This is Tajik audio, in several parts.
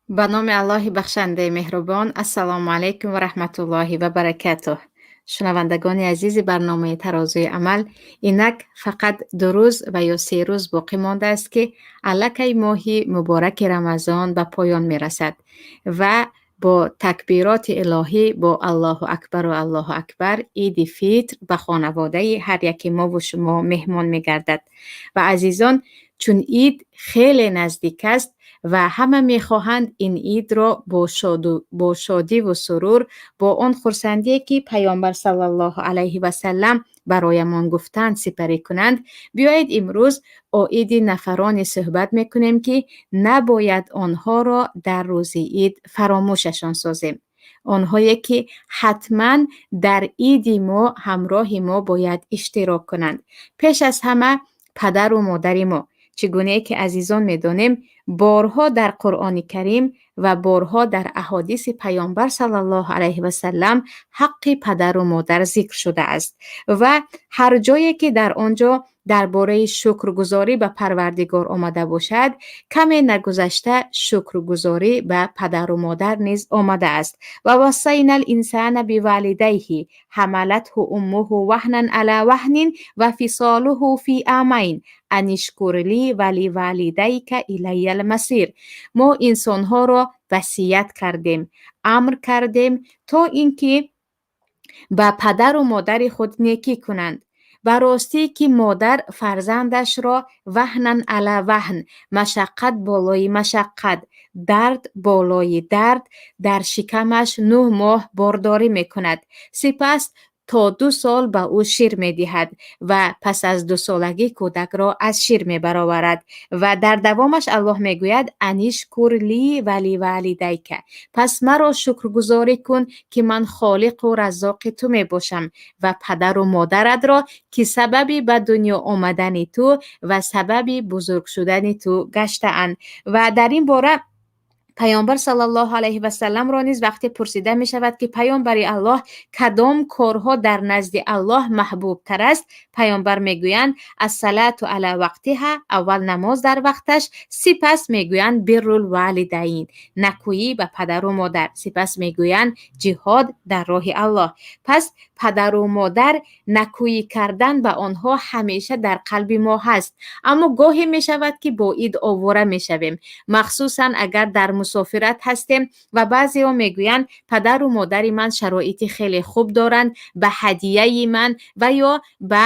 Ба номи Аллоҳи бахшандаи меҳрубон. Ассалому алайкум ва раҳматуллоҳи ва баракатуҳ. Шунавандагони азизи барномаи «Тарозуи амал», инак фақат 2 рӯз ва ё 3 рӯз боқӣ мондааст, ки аллакай моҳи мубораки Рамазон ба поён мерасад ва бо такбироти илоҳӣ, бо Аллоҳу акбару Аллоҳу акбар, Иди Фитр ба хонаводаи ҳар яки мову шумо меҳмон мегардад. Ва азизон, чун ид хеле наздик аст ва ҳама мехоҳанд ин идро бо шодиву сурур, бо он хурсандие, ки Паёмбар саллаллоҳу алайҳи васаллам бароямон гуфтанд, сипарӣ кунанд, биёед, имрӯз оиди нафароне суҳбат мекунем, ки набояд онҳоро дар рӯзи ид фаромӯшашон созем, онҳое ки ҳатман дар иди мо ҳамроҳи мо бояд иштирок кунанд. Пеш аз ҳама падару модари мо. Чӣ гунае ки, азизон, медонем, борҳо дар Қуръони Карим ва борҳо дар аҳодиси Паёмбар саллаллоҳу алайҳи васаллам ҳаққи падару модар зикр шудааст ва ҳар ҷое ки дар он ҷо дар бораи шукргузорӣ ба Парвардигор омада бошад, каме нагузашта шукргузорӣ ба падару модар низ омадааст. Ва вассайна линсана бивалидайҳи ҳамалатҳу уммуҳу ваҳнан ала ваҳнин ва фисолуҳу фи амайн анишкур ли ва ливалидайка илайял масир. Мо инсонҳоро васият кардем, амр кардем, то ин ки ба падару модари худ некӣ кунанд. Ба ростӣ ки модар фарзандашро ваҳнан ала ваҳн, машаққат болои машаққат, дард болои дард, дар шикамаш 9 моҳ бордорӣ мекунад, сипас то 2 сол ба ӯ шир медиҳад ва пас аз дусолагӣ кӯдакро аз шир мебароварад. Ва дар давомаш Аллоҳ мегӯяд: анишкур ли ва ливалидайка, пас маро шукргузорӣ кун, ки ман холиқу раззоқи ту мебошам ва падару модаратро, ки сабаби ба дунё омадани ту ва сабаби бузург шудани ту гаштаанд. Ва дар ин бора Паёмбар саллаллоҳу алайҳи васалламро низ вақте пурсида мешавад, ки паёмбари Аллоҳ, кадом корҳо дар назди Аллоҳ маҳбубтар аст, паёмбар мегӯянд: ассалату ала вақтиҳа, аввал намоз дар вақташ, сипас мегӯянд биррул валидайн, накӯӣ ба падару модар, сипас мегӯянд ҷиҳод дар роҳи Аллоҳ. Пас падару модар, накӯӣ кардан ба онҳо ҳамеша дар қалби мо ҳаст, аммо гоҳе мешавад, ки бо ид овора мешавем, махсусан агар дар мусофират ҳастем. Ва баъзеҳо мегӯянд: падару модари ман шароити хеле хуб доранд, ба ҳадияи ман ва ё ба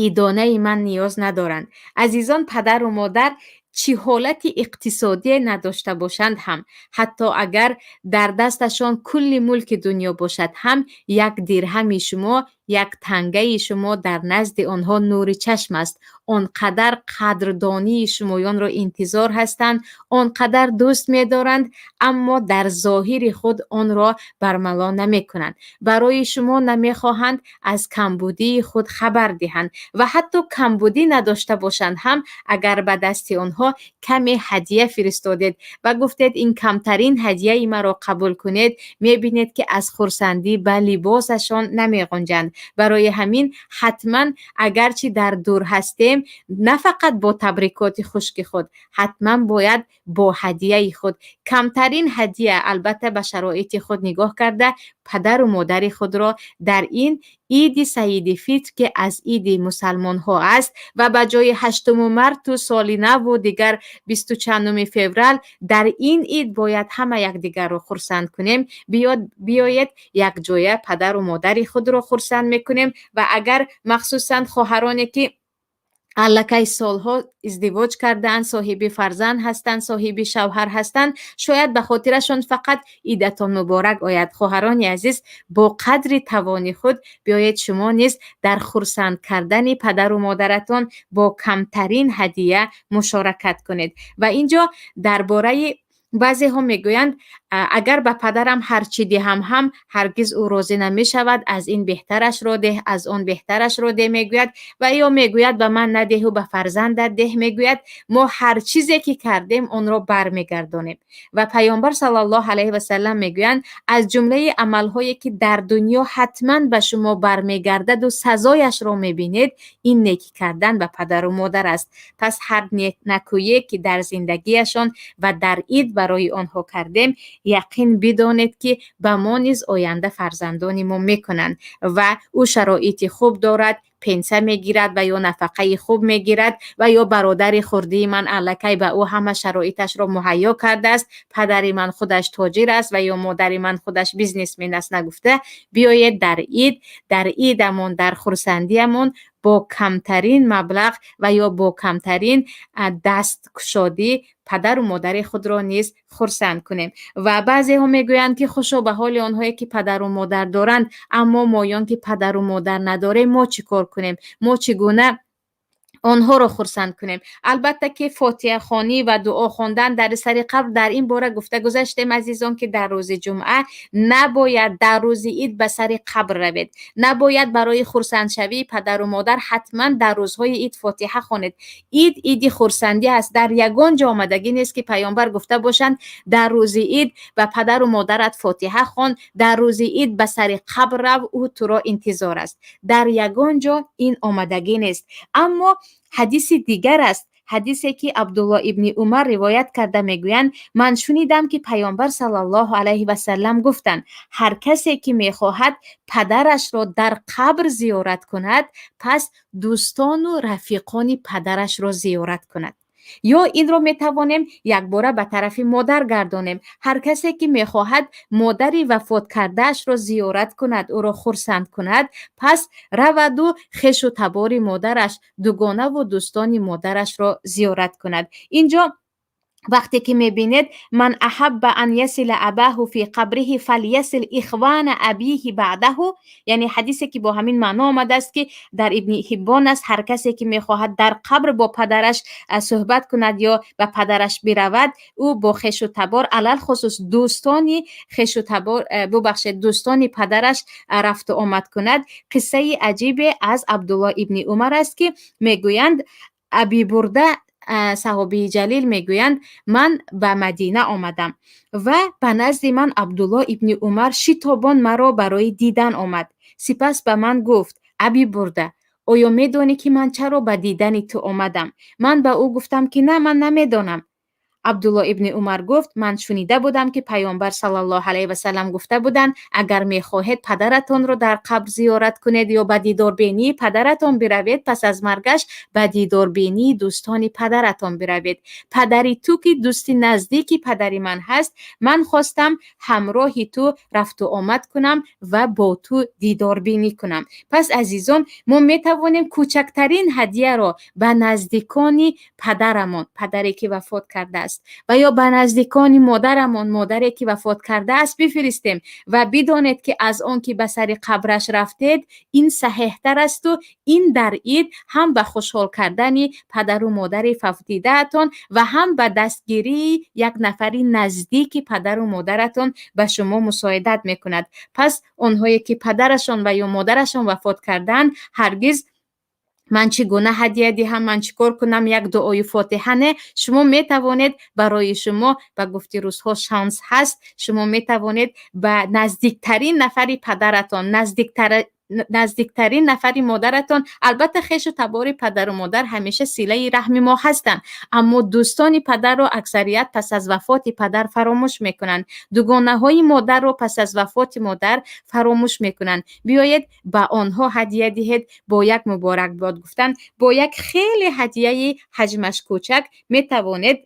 идонаи ман ниёз надоранд. Азизон, падару модар чӣ ҳолати иқтисодие надошта бошанд ҳам, ҳатто агар дар дасташон кулли мулки дунё бошад ҳам, як дирҳами шумо, як тангаи шумо дар назди онҳо нури чашм аст. Он қадар қадрдонии шумоёнро интизор ҳастанд, он қадар дӯст медоранд, аммо дар зоҳири худ онро бармало намекунанд, барои шумо намехоҳанд аз камбудии худ хабар диҳанд. Ва ҳатто камбудӣ надошта бошанд ҳам, агар ба дасти онҳо каме ҳадия фиристодед ва гуфтед: ин камтарин ҳадияи маро қабул кунед, мебинед, ки аз хурсандӣ ба либосашон намеғунҷанд. Барои ҳамин ҳатман, агарчи дар дур ҳастем, на фақат бо табрикоти хушки худ, ҳатман бояд бо ҳадияи худ, камтарин ҳадия, албатта ба шароити худ нигоҳ карда, падару модари худро дар ин Иди Саиди Фитр, ки аз иди мусалмонҳо аст ва ба ҷои ҳаштуму марту соли наву дигар бисту чандуми феврал, дар ин ид бояд ҳама якдигарро хурсанд кунем. Биёед, якҷоя падару модари худро хурсанд мекунем. Ва агар махсусан хоҳароне, ки аллакай солҳо издивоҷ кардаанд, соҳиби фарзанд ҳастанд, соҳиби шавҳар ҳастанд, шояд ба хотирашон фақат идатон муборак ояд. Хоҳарони азиз, бо қадри тавони худ биёед, шумо низ дар хурсанд кардани падару модаратон бо камтарин ҳадия мушоракат кунед. Ва инҷо дар бораи баъзеҳо мегӯянд: агар ба падарам ҳарчӣ диҳам ҳам, ҳаргиз ӯ розӣ намешавад, аз ин беҳтарашро деҳ, аз он беҳтарашро деҳ, мегӯяд. Ва ё мегӯяд: ба ман надеҳу ба фарзандат деҳ, мегӯяд. Мо ҳар чизе ки кардем, онро бармегардонем. Ва Паёмбар саллаллоҳу алайҳи васаллам мегӯянд: аз ҷумлаи амалҳое, ки дар дунё ҳатман ба шумо бармегардаду сазояшро мебинед, ин некӣ кардан ба падару модар аст. Пас ҳар накӯе, ки дар зиндагиашон ва дар ид ба Барои онҳо кардем, яқин бидонед, ки ба мо низ оянда фарзандони мо мекунанд. Ва ӯ шароити хуб дорад, пенсия мегирад ва ё нафақаи хуб мегирад, ва ё бародари хурдии ман аллакай ба ӯ ҳама шароиташро муҳайё кардааст, падари ман худаш тоҷир аст ва ё модари ман худаш бизнесмен аст нагуфта, биёед дар ид, дар идамон, дар хурсандиямон бо камтарин маблағ ва ё бо камтарин дасткушодӣ падару модари худро низ хурсанд кунем. Ва баъзеҳо мегӯянд, ки хушо ба ҳоли онҳое, ки падару модар доранд, аммо моён, ки падару модар надорем, мо чӣ кор кунем, мо чӣ гуна онҳоро хурсанд кунем? Албатта, ки фотиҳахонӣ ва дуо хондан дар сари қабр, дар ин бора гуфта гузаштем, азизон, ки дар рӯзи ҷумъа набояд, дар рӯзи ид ба сари қабр равед, набояд барои хурсандшавии падару модар ҳатман дар рӯзҳои ид фотиҳа хонед. Ид иди хурсандӣ аст. Дар ягон ҷо омадагӣ нест, ки паёмбар гуфта бошанд: «Дар рӯзи ид ба падару модарат фотиҳа хон, дар рӯзи ид ба сари қабр рав, ӯ туро интизор аст». Дар ягон ҷо ин омадагӣ нест. Аммо ҳадиси дигар аст, ҳадисе, ки Абдулло ибни Умар ривоят карда мегӯянд: «Ман шунидам, ки паёмбар саллаллоҳу алайҳи васаллам гуфтанд: ҳар касе, ки мехоҳад падарашро дар қабр зиёрат кунад, пас дӯстону рафиқони падарашро зиёрат кунад». Ё инро метавонем якбора ба тарафи модар гардонем: ҳар касе, ки мехоҳад модари вафоткардаашро зиёрат кунад, ӯро хурсанд кунад, пас раваду хешу табори модараш, дугонаву дӯстони модарашро зиёрат кунад. Инҷо вақте ки мебинед: «من أحب أن يصل أباه في قبره فليصل إخوان أبيه بعده», яъне ҳадисе, ки бо ҳамин маъно омадааст, ки дар Ибни Ҳиббон аст: ҳар касе, ки мехоҳад дар қабр бо падараш суҳбат кунад ё ба падараш биравад, ӯ бо хешу табор, алалхусус дӯстони хешу табор, бубахшед, дӯстони падараш рафту омад кунад. Қиссаи аҷибе аз Абдулло ибни Умар аст, ки мегӯянд, Аби Бурда, саҳобии ҷалил, мегӯянд: «Ман ба Мадина омадам ва ба назди ман Абдулло ибни Умар шитобон маро барои дидан омад. Сипас ба ман гуфт: Аби Бурда, оё медонӣ, ки ман чаро ба дидани ту омадам? Ман ба ӯ гуфтам, ки на, ман намедонам. Абдулло ибни Умар гуфт: ман шунида будам, ки паёмбар саллаллоҳу алайҳи васаллам гуфта буданд: агар мехоҳед падаратонро дар қабр зиёрат кунед ё ба дидорбинии падаратон биравед пас аз маргаш, ба дидорбинии дӯстони падаратон биравед. Падари ту, ки дӯсти наздики падари ман ҳаст, ман хостам ҳамроҳи ту рафту омад кунам ва бо ту дидорбинӣ кунам». Пас, азизон, мо метавонем кӯчактарин ҳадияро ба наздикони падарамон, падаре, ки вафот кардааст, ва ё ба наздикони модарамон, модаре, ки вафот кардааст, бифиристем. Ва бидонед, ки аз он ки ба сари қабраш рафтед, ин саҳеҳтар асту ин дар ид ҳам ба хушҳол кардани падару модари фавтидаатон ва ҳам ба дастгирии як нафари наздики падару модаратон ба шумо мусоидат мекунад. Пас онҳое, ки падарашон ва ё модарашон вафот кардаанд, ҳаргиз «Ман чӣ гуна ҳадия диҳам, ман чӣ кор кунам, як дуои фотиҳа?» Не, шумо метавонед, барои шумо, ба гуфти русҳо, шанс ҳаст. Шумо метавонед ба наздиктарин нафари падаратон, наздиктарин нафари модаратон. Албатта, хешу табори падару модар ҳамеша силаи раҳми мо ҳастанд, аммо дӯстони падарро аксарият пас аз вафоти падар фаромӯш мекунанд, дугонаҳои модарро пас аз вафоти модар фаромӯш мекунанд. Биёед, ба онҳо ҳадия диҳед. Бо як муборакбод гуфтан, бо як хеле ҳадияи ҳаҷмаш кӯчак метавонед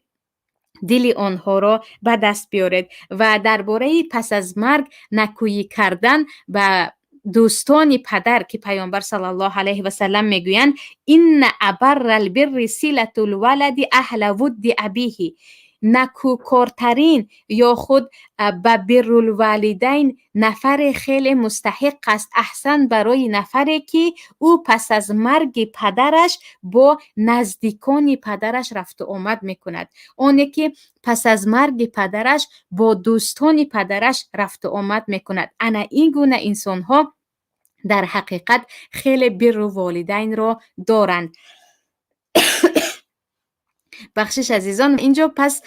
дили онҳоро ба даст биёред. Ва дар бораи пас аз марг накӯӣ кардан ба дӯстони падар, ки паёмбар саллаллоҳу алайҳи васаллам мегӯянд: «إن أبر البر صلة الولد أهل ود أبيه». Накӯкортарин ё худ ба биррулволидайн нафаре хеле мустаҳиқ аст, аҳсан барои нафаре, ки ӯ пас аз марги падараш бо наздикони падараш рафту омад мекунад, оне ки пас аз марги падараш бо дӯстони падараш рафту омад мекунад. Ана ин гуна инсонҳо дар ҳақиқат хеле бирру волидайнро доранд. Бахшиш, азизон. Инҷо пас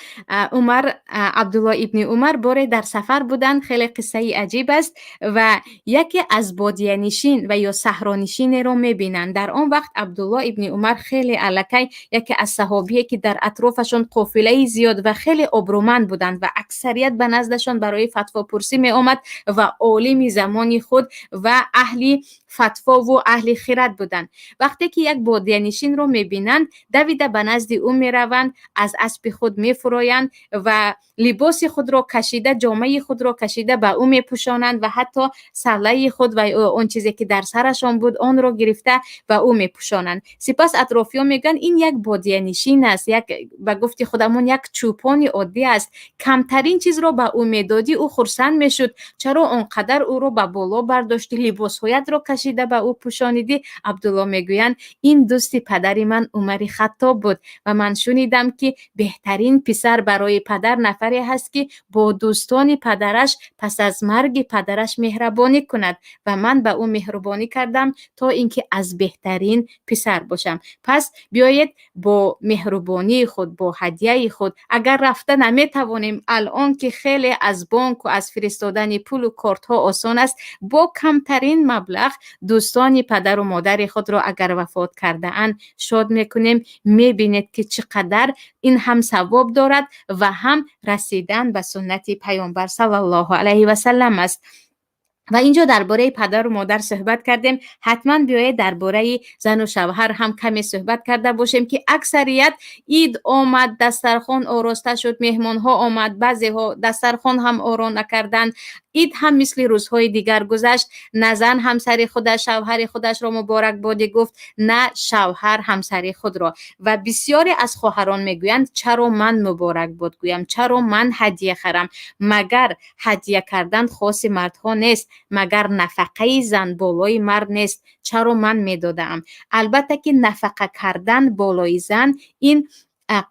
Умар, Абдулло ибни Умар боре дар сафар буданд. Хеле қиссаи аҷиб аст ва яке аз бодиянишин ва ё саҳронишинеро мебинанд. Дар он вақт Абдулло ибни Умар хеле аллакай яке аз саҳобие, ки дар атрофашон қофилаи зиёд ва хеле обрӯманд буданд ва аксарият ба наздашон барои фатвопурсӣ меомад ва олими замони худ ва аҳли фатвову аҳли хирад буданд. Вақте ки як бодиянишинро мебинанд, давида ба назди ӯ мераванд, аз аспи худ мефуроянд ва либоси худро кашида, ҷомаи худро кашида ба ӯ мепӯшонанд ва ҳатто саллаи худ ва он чизе, ки дар сарашон буд, онро гирифта ба ӯ мепӯшонанд. Сипас атрофиён мегӯянд: «Ин як бодиянишин аст, як, ба гуфти худамон, як чӯпони оддӣ аст. Камтарин чизро ба ӯ медодӣ, ӯ хурсанд мешуд. Чаро он қадар ӯро ба боло бардоштӣ, либосҳоятро кашида ба ӯ пӯшонидӣ?» Абдулло мегӯянд: «Ин дӯсти падари ман Умари Хаттоб буд ва ман шунидам, ки беҳтарин писар барои падар нафаре ҳаст, ки бо дӯстони падараш пас аз марги падараш меҳрабонӣ кунад, ва ман ба ӯ меҳрубонӣ кардам, то ин ки аз беҳтарин писар бошам». Пас биёед, бо меҳрубонии худ, бо ҳадияи худ, агар рафта наметавонем, алон ки хеле аз бонку аз фиристодани пулу кортҳо осон аст, бо камтарин маблағ дӯстони падару модари худро, агар вафот кардаанд, шод мекунем. Мебинед, ки чӣ қадар ин ҳам савоб дорад ва ҳам расидан ба суннати Паёмбар саллаллоҳу алайҳи васаллам аст. Ва инҷо дар бораи падару модар суҳбат кардем. Ҳатман биёед, дар бораи зану шавҳар ҳам каме суҳбат карда бошем, ки аксарият ид омад, дастархон ороста шуд, меҳмонҳо омад, баъзеҳо дастархон ҳам оро накарданд. Ид ҳам мисли рӯзҳои дигар гузашт. На зан ҳамсари худаш, шавҳари худашро муборакбодӣ гуфт, на шавҳар ҳамсари худро. Ва бисёре аз хоҳарон мегӯянд: «Чаро ман муборакбод гӯям? Чаро ман ҳадия харам? Магар ҳадия кардан хоси мардҳо нест? Магар нафақаи зан болои мард нест? Чаро ман медодаам?» Албатта ки нафақа кардан болои зан ин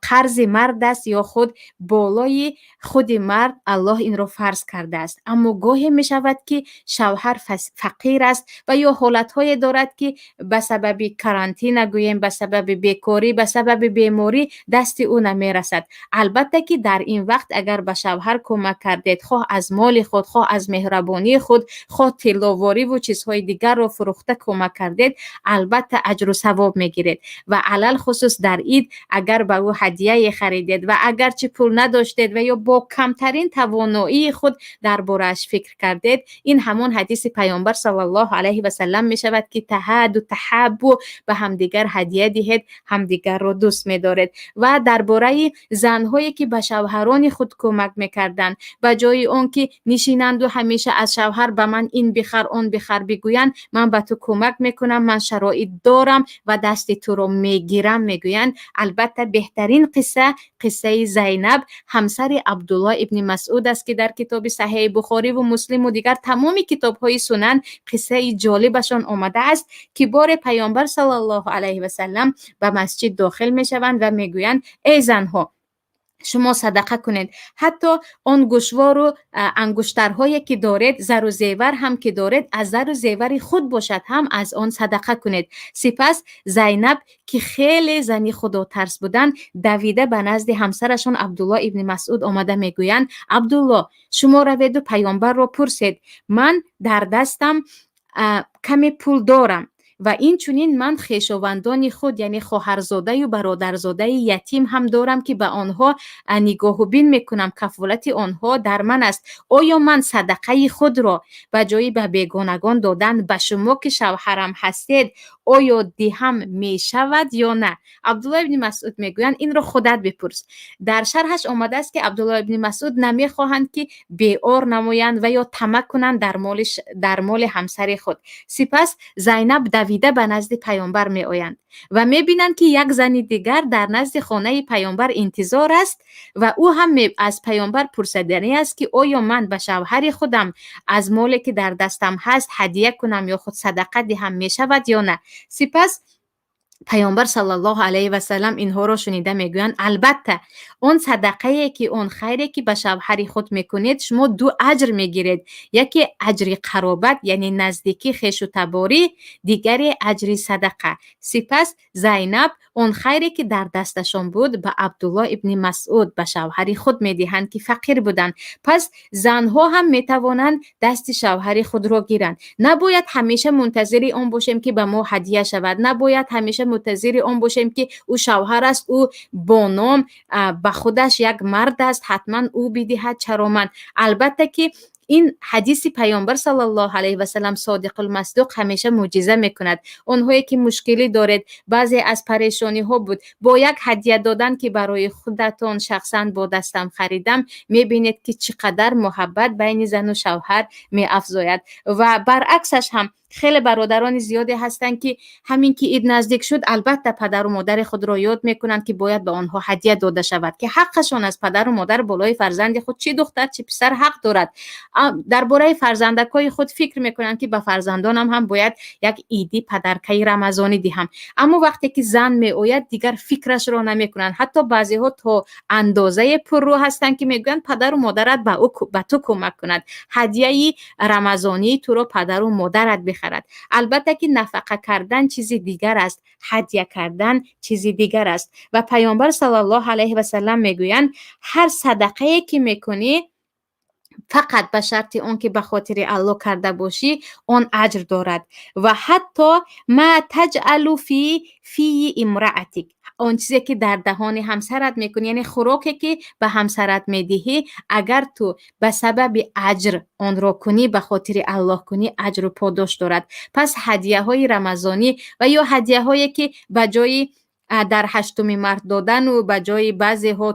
қарзи мард аст ё худ болои худи мард Аллоҳ инро фарз кардааст. Аммо гоҳе мешавад, ки шавҳар фақир аст ва ё ҳолатҳое дорад, ки ба сабаби карантина гӯем, ба сабаби бекорӣ, ба сабаби беморӣ дасти ӯ намерасад. Албатта ки дар ин вақт агар ба шавҳар кӯмак кардед, хоҳ аз моли худ, хоҳ аз меҳрабонии худ, хоҳ тилловориву чизҳои дигарро фурӯхта кӯмак кардед, албатта аҷру савоб мегиред. Ва алалхусус дар ид агар ба ӯ ҳадияе харидед ва агарчи пул надоштед ва ё бо камтарин тавоноии худ дар борааш фикр кардед, ин ҳамон ҳадиси Паёмбар саллаллоҳу алайҳи васаллам мешавад, ки таҳаду таҳаббу, ба ҳамдигар ҳадия диҳед, ҳамдигарро дӯст медоред. Ва дар бораи занҳое, ки ба шавҳарони худ кӯмак мекарданд, ба ҷои он ки нишинанду ҳамеша аз шавҳар «Ба ман ин бихар, он бихар» бигӯянд, «Ман ба ту кӯмак мекунам, ман шароит дорам ва дасти туро мегирам» мегӯянд. Албатта, беҳтарин қисса қиссаи Зайнаб, ҳамсари Абдулло ибни Масъуд аст, ки дар китоби Саҳеҳи Бухориву Муслиму дигар тамоми китобҳои сунан қиссаи ҷолибашон омадааст, ки боре Паёмбар саллаллоҳу алайҳи васаллам ба масҷид дохил мешаванд ва мегӯянд: «Эй занҳо, шумо садақа кунед, ҳатто он гӯшвору ангуштарҳое ки доред, зару зевар ҳам ки доред, аз зару зевари худ бошад ҳам, аз он садақа кунед». Сипас Зайнаб, ки хеле зани худотарс буданд, давида ба назди ҳамсарашон Абдулло ибни Масъуд омада мегӯянд: «Абдулло, шумо раведу Паёмбарро пурсед. Ман дар дастам каме пул дорам ва инчунин ман хешовандони худ, яъне хоҳарзодаю бародарзодаи ятим ҳам дорам, ки ба онҳо нигоҳубин мекунам, кафолати онҳо дар ман аст. Оё ман садақаи худро ба ҷои ба бегонагон додан ба шумо, ки шавҳарам ҳастед, оё диҳам мешавад ё на?» Абдулло ибни Масъуд мегӯянд: «Инро худат бипурс». Дар шарҳаш омадааст, ки Абдулло ибни Масъуд намехоҳанд, ки беор намоянд ва ё тамаъ кунанд дар моли ҳамсари худ. Сипас Зайнаб давида ба назди Паёмбар меоянд ва мебинанд, ки як зани дигар дар назди хонаи Паёмбар интизор аст ва ӯ ҳам аз Паёмбар пурсаданӣ аст, ки оё ман ба шавҳари худам аз моле, ки дар дастам ҳаст, ҳадия кунам ё худ садақа диҳам, мешавад ё на. Сипас Паёмбар саллаллоҳу алайҳи васаллам инҳоро шунида мегӯянд: албатта, он садақае ки, он хайре ки ба шавҳари худ мекунед, шумо ду аҷр мегиред: яке аҷри қаробат, яъне наздикӣ, хешу таборӣ, дигаре аҷри садақа. Сипас Зайнаб он хайре ки дар дасташон буд, ба Абдуллоҳ ибни Масъуд, ба шавҳари худ медиҳанд, ки фақир буданд. Пас занҳо ҳам метавонанд дасти шавҳари худро гиранд. Набояд ҳамеша мунтазири он бошем, ки ба мо ҳадия шавад. Набояд ҳамеша мунтазири он бошем, ки ӯ шавҳар аст, ӯ бо ном ба худаш як мард аст, ҳатман ӯ бидиҳад, чаро ман? Албатта ки ин ҳадиси Паёмбар саллаллоҳу алайҳи васаллам содиқулмасдуқ ҳамеша мӯъҷиза мекунад. Онҳое ки мушкилӣ доред, баъзе аз парешониҳо буд, бо як ҳадия додан, ки барои худатон шахсан бо дастам харидам, мебинед, ки чӣ қадар муҳаббат байни зану шавҳар меафзояд. Ва баръаксаш ҳам хеле бародарони зиёде ҳастанд, ки ҳамин ки ид наздик шуд, албатта, падару модари худро ёд мекунанд, ки бояд ба онҳо ҳадия дода шавад, ки ҳаққашон аз падару модар болои фарзанди худ, чӣ духтар, чӣ писар, ҳақ дорад. Дар бораи фарзандакҳои худ фикр мекунанд, ки ба фарзандонам ҳам бояд як иди подаркаи рамазонӣ диҳам. Аммо вақте ки зан меояд, дигар фикрашро намекунанд. Ҳатто баъзеҳо то андозае пуррӯ ҳастанд, ки мегӯянд: падару модарат ба ту кӯмак кунад, ҳадияи рамазонии туро падару модарат бихарад. Албатта ки нафақа кардан чизи дигар аст, ҳадя кардан чизи дигар аст. Ва Паёмбар саллаллоҳу алайҳи васаллам мегӯянд: ҳар садақае ки мекунӣ, фақат ба шарти он ки ба хотири Аллоҳ карда бошӣ, он аҷр дорад. Ва ҳатто ما تجعل في في امرأتك, он чизе ки дар даҳони ҳамсарат мекунӣ, яъне хӯроке ки ба ҳамсарат медиҳӣ, агар ту ба сабаби аҷр онро кунӣ, ба хотири Аллоҳ кунӣ, аҷру подош дорад. Пас ҳадияҳои рамазонӣ ва ё ҳадияҳое ки ба ҷои дар ҳаштуми март додану ба ҷои баъзеҳо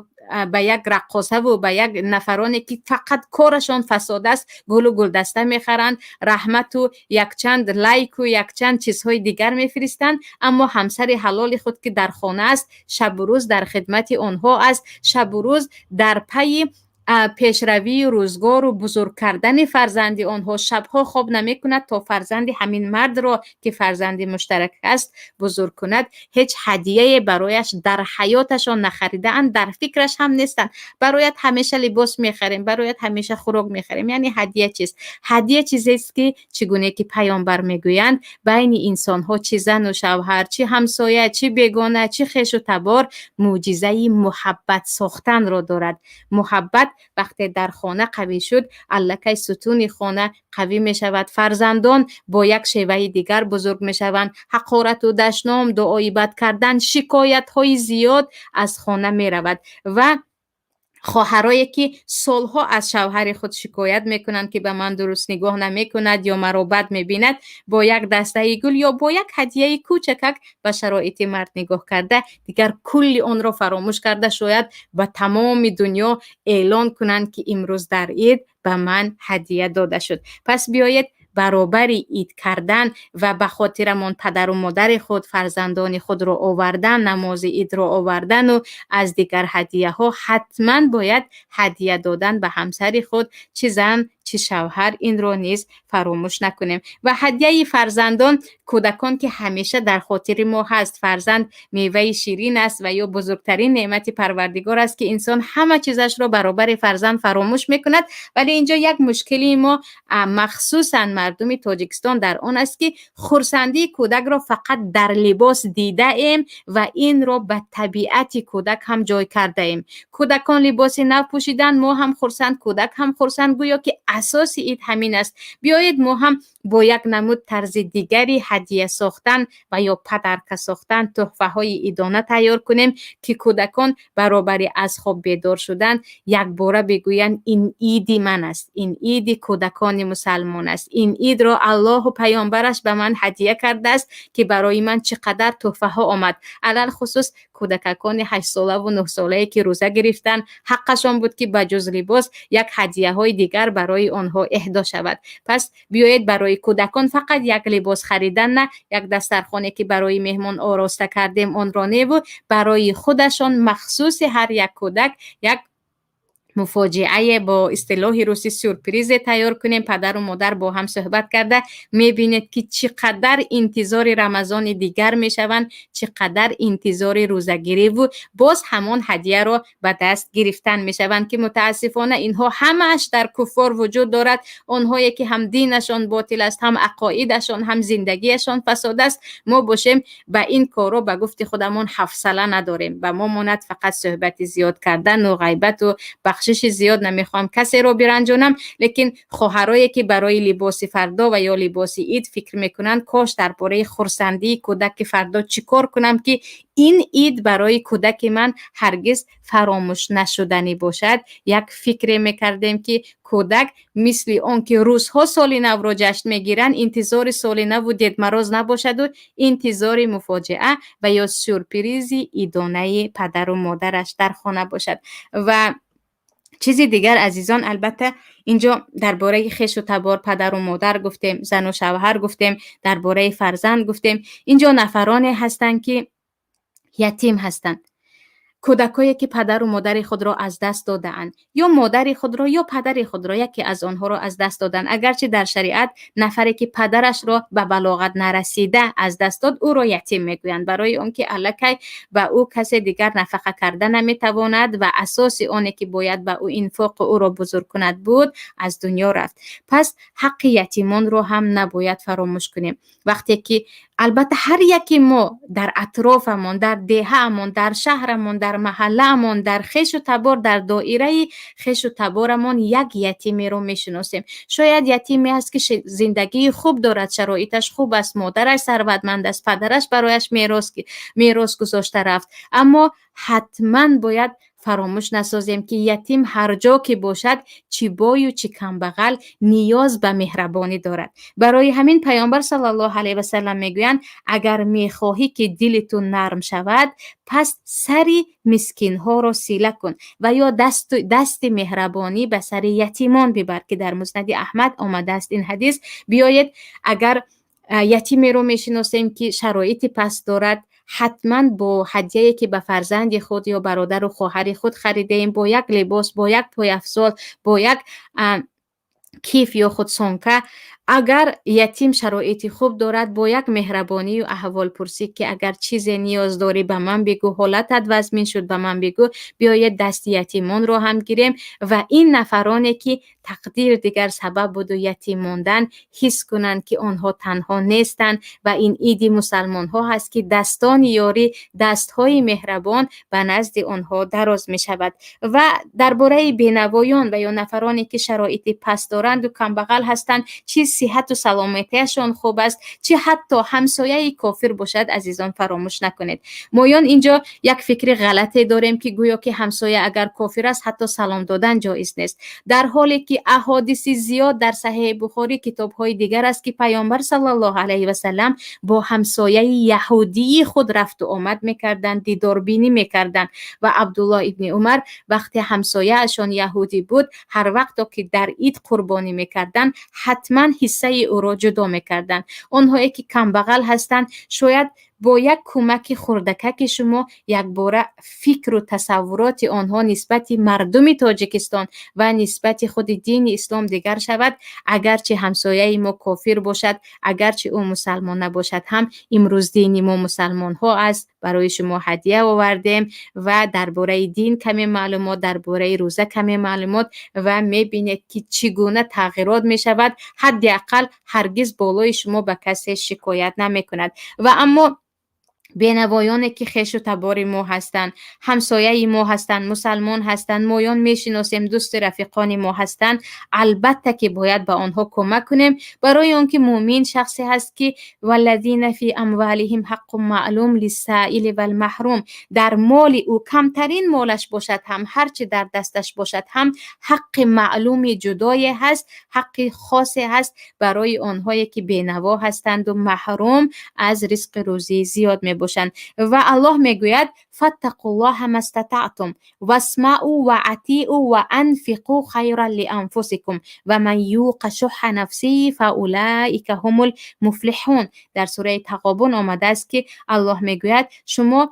ба як раққосаву ба як нафароне ки фақат корашон фасод аст, гулу гулдаста мехаранд, раҳмату якчанд лайку якчанд чизҳои дигар мефиристанд, аммо ҳамсари ҳалоли худ, ки дар хона аст, шабу рӯз дар хидмати онҳо аст, шабу рӯз дар пайи пешравии рӯзгору бузург кардани фарзанди онҳо, шабҳо хоб намекунад, то фарзанди ҳамин мардро, ки фарзанди муштарак аст, бузург кунад, ҳеҷ ҳадияе барояш дар ҳаёташон нахаридаанд, дар фикраш ҳам нестанд. Бароят ҳамеша либос мехарем, бароят ҳамеша хӯрок мехарем. Яъне ҳадия чист? Ҳадия чизест, ки чӣ гуне ки Паёмбар мегӯянд, байни инсонҳо, чӣ зану шавҳар, чӣ ҳамсоя, чӣ бегона, чӣ хешу табор, мӯъҷизаи муҳаббат сохтанро дорад. Муҳаббат вақте дар хона қавӣ шуд, аллакай сутуни хона қавӣ мешавад, фарзандон бо як шеваи дигар бузург мешаванд, ҳақорату дашном, дуои бад кардан, шикоятҳои зиёд аз хона меравад. Ва хоҳарое ки солҳо аз шавҳари худ шикоят мекунанд, ки ба ман дуруст нигоҳ намекунад ё маро бад мебинад, бо як дастаи гул ё бо як ҳадияи кӯчакак ба шароити мард нигоҳ карда, дигар кулли онро фаромӯш карда, шояд ба тамоми дунё эълон кунанд, ки имрӯз дар ид ба ман ҳадия дода шуд. Пас биёед, баробари ид кардан ва ба хотирамон падару модари худ, фарзандони худро овардан, намози идро овардану аз дигар ҳадияҳо, ҳатман бояд ҳадия додан ба ҳамсари худ, чӣ зан, чӣ шавҳар, инро низ фаромӯш накунем. Ва ҳадияи фарзандон, кӯдакон, ки ҳамеша дар хотири мо ҳаст. Фарзанд меваи ширин аст ва ё бузургтарин неъмати Парвардигор аст, ки инсон ҳама чизашро баробари фарзанд фаромӯш мекунад. Вале инҷо як мушкилии мо, махсусан мардуми Тоҷикистон, дар он аст, ки хурсандии кӯдакро фақат дар либос дидаем ва инро ба табиати кӯдак ҳам ҷой кардаем. Кӯдакон либоси нав пӯшиданд, мо ҳам хурсанд, кӯдак ҳам хурсанд, гӯё ки асоси ид ҳамин аст. Биёед, мо ҳам бо як намуд тарзи дигари ҳадия сохтан ва ё подарка сохтан, тӯҳфаҳои идона тайёр кунем, ки кӯдакон баробари аз хоб бедор шудан якбора бигӯянд: ин иди ман аст, ин иди кӯдакони мусалмон аст, ин идро Аллоҳу паёмбараш ба ман ҳадия кардааст, ки барои ман чӣ қадар тӯҳфаҳо омад. Алалхусус кӯдакакони ҳаштсолаву нӯҳсолае, ки рӯза гирифтанд, ҳаққашон буд, ки ба ҷуз либос як ҳадияҳои дигар барои онҳо эҳдо шавад. Пас биёед, барои кӯдакон фақат як либос харидан на, як дастархоне ки барои меҳмон ороста кардем, онро неву, барои худашон махсуси ҳар як кӯдак як Муфоҷиае, бо истилоҳи русӣ сюрпризе тайёр кунем, падару модар бо ҳам суҳбат карда, мебинед, ки чӣ қадар интизори Рамазони дигар мешаванд, чӣ қадар интизори рӯзагириву боз ҳамон ҳадияро ба даст гирифтан мешаванд, ки мутаассифона инҳо ҳамааш дар куффор вуҷуд дорад. Онҳое ки ҳам динашон ботил аст, ҳам ақоидашон, ҳам зиндагиашон фасод аст. Мо бошем, ба ин корро, ба гуфти худамон, ҳавсала надорем. Ба мо монад фақат суҳбати зиёд кардану ғайбату бахшиши зиёд. Намехоҳам касеро биранҷонам, лекин хоҳарое ки барои либоси фардо ва ё либоси ид фикр мекунанд, кош дар бораи хурсандии кӯдаки фардо чӣ кор кунам, ки ин ид барои кӯдаки ман ҳаргиз фаромӯш нашуданӣ бошад, як фикре мекардем, ки кӯдак мисли он ки рӯзҳо соли навро ҷашн мегиранд, интизори соли наву Дед Мороз набошаду интизори муфоҷиа ва ё сюрпризи идонаи падару модараш дар хона бошад. Ва чизи дигар, азизон, албатта, инҷо дар бораи хешу табор, падару модар гуфтем, зану шавҳар гуфтем, дар бораи фарзанд гуфтем. Инҷо нафароне ҳастанд, ки ятим ҳастанд, кӯдакое ки падару модари худро аз даст додаанд, ё модари худро, ё падари худро, яке аз онҳоро аз даст доданд. Агарчи дар шариат нафаре ки падарашро ба балоғат нарасида аз даст дод, ӯро ятим мегӯянд, барои он ки аллакай ба ӯ касе дигар нафақа карда наметавонад ва асоси оне ки бояд ба ӯ инфоқу ӯро бузург кунад буд, аз дунё рафт. Пас ҳаққи ятимонро ҳам набояд фаромӯш кунем. Вақте ки албатта ҳар яке мо дар атрофамон, дар деҳаамон, дар шаҳрамон, дар маҳаллаамон, дар хешу табор, дар доираи хешу таборамон як ятимеро мешиносем. Шояд ятиме аст, ки зиндагии хуб дорад, шароиташ хуб аст, модараш сарватманд аст, падараш барояш мерос гузошта рафт, аммо ҳатман бояд фаромӯш насозем, ки ятим ҳар ҷо ки бошад, чӣ бою чӣ камбағал, ниёз ба меҳрабонӣ дорад. Барои ҳамин Паёмбар саллаллоҳу алайҳи васалам мегӯянд: «Агар мехоҳӣ, ки дили ту нарм шавад, пас сари мискинҳоро сила кун ва ё дасти меҳрабонӣ ба сари ятимон бибар», ки дар Муснади Аҳмад омадааст ин ҳадис. Биёед, агар ятимеро мешиносем, ки шароити паст дорад, ҳатман бо ҳадияе ки ба фарзанди худ ё бародару хоҳари худ харидаем, бо як либос, бо як пойафзол, бо як киф ё худ сумка, агар ятим шароити хуб дорад, бо як меҳрабонию аҳволпурсӣ, ки агар чизе ниёз дорӣ, ба ман бигӯ, ҳолатат вазмин шуд, ба ман бигӯ. Биёед, дасти ятимонро ҳам гирем ва ин нафароне ки тақдир дигар сабаб буду ятим мондан, ҳис кунанд, ки онҳо танҳо нестанд ва ин иди мусалмонҳо ҳаст, ки дастони ёрӣ, дастҳои меҳрабон ба назди онҳо дароз мешавад. Ва дар бораи бенавоён ва ё нафароне ки шароити паст доранду камбағал ҳастанд, чӣ сиҳату саломатиашон хуб аст, чӣ ҳатто ҳамсояи кофир бошад, азизон, фаромӯш накунед. Моён инҷо як фикри ғалате дорем, ки гӯё ки ҳамсоя агар кофир аст, ҳатто салом додан ҷоиз нест, дар ҳоле ки аҳодиси зиёд дар Саҳеҳи Бухорӣ, китобҳои дигар аст, ки Паёмбар саллаллоҳу алайҳи васалам бо ҳамсояи яҳудии худ рафту омад мекарданд, дидорбинӣ мекарданд. Ва Абдуллоҳ ибни Умар, вақте ҳамсояашон яҳудӣ буд, ҳар вақто ки дар ид қурбонӣ мекарданд, ҳатман ҳиссаи ӯро ҷудо мекарданд. Онҳое ки камбағал ҳастанд, шояд бо як кӯмаки хурдакаки шумо якбора фикру тасаввуроти онҳо нисбати мардуми Тоҷикистон ва нисбати худи дини ислом дигар шавад. Агарчи ҳамсояи мо кофир бошад, агарчи ӯ мусалмон набошад ҳам, имрӯз дини мо мусалмонҳо аст, барои шумо ҳадия овардем ва дар бораи дин каме маълумот, дар бораи рӯза каме маълумот, ва мебинед, ки чӣ гуна тағйирот мешавад. Ҳадди ақал ҳаргиз болои шумо ба касе шикоят намекунад. Ва аммо бенавоёне ки хешу табори мо ҳастанд, ҳамсояи мо ҳастанд, мусалмон ҳастанд, моён мешиносем, дӯсти рафиқони мо ҳастанд, албатта ки бояд ба онҳо кӯмак кунем, барои он ки мӯмин шахсе ҳаст, ки والذين في أموالهم حق معلوم للسائل والمحروم. Дар моли ӯ, камтарин молаш бошад ҳам, ҳарчи дар дасташ бошад ҳам, ҳаққи маълуми ҷудое ҳаст, ҳаққи хосе ҳаст барои онҳое ки бенаво ҳастанду маҳрум аз ризқи рӯзӣ зиёд мебошанд. Ва Аллоҳ мегӯяд: فاتقوا الله ما استطعتم واسمعوا وأطيعوا وأنفقوا خير لأنفسكم ومن يوق شح نفسه فأولئك هم المفلحون. Дар сураи Тағобун омадааст, ки Аллоҳ мегӯяд: шумо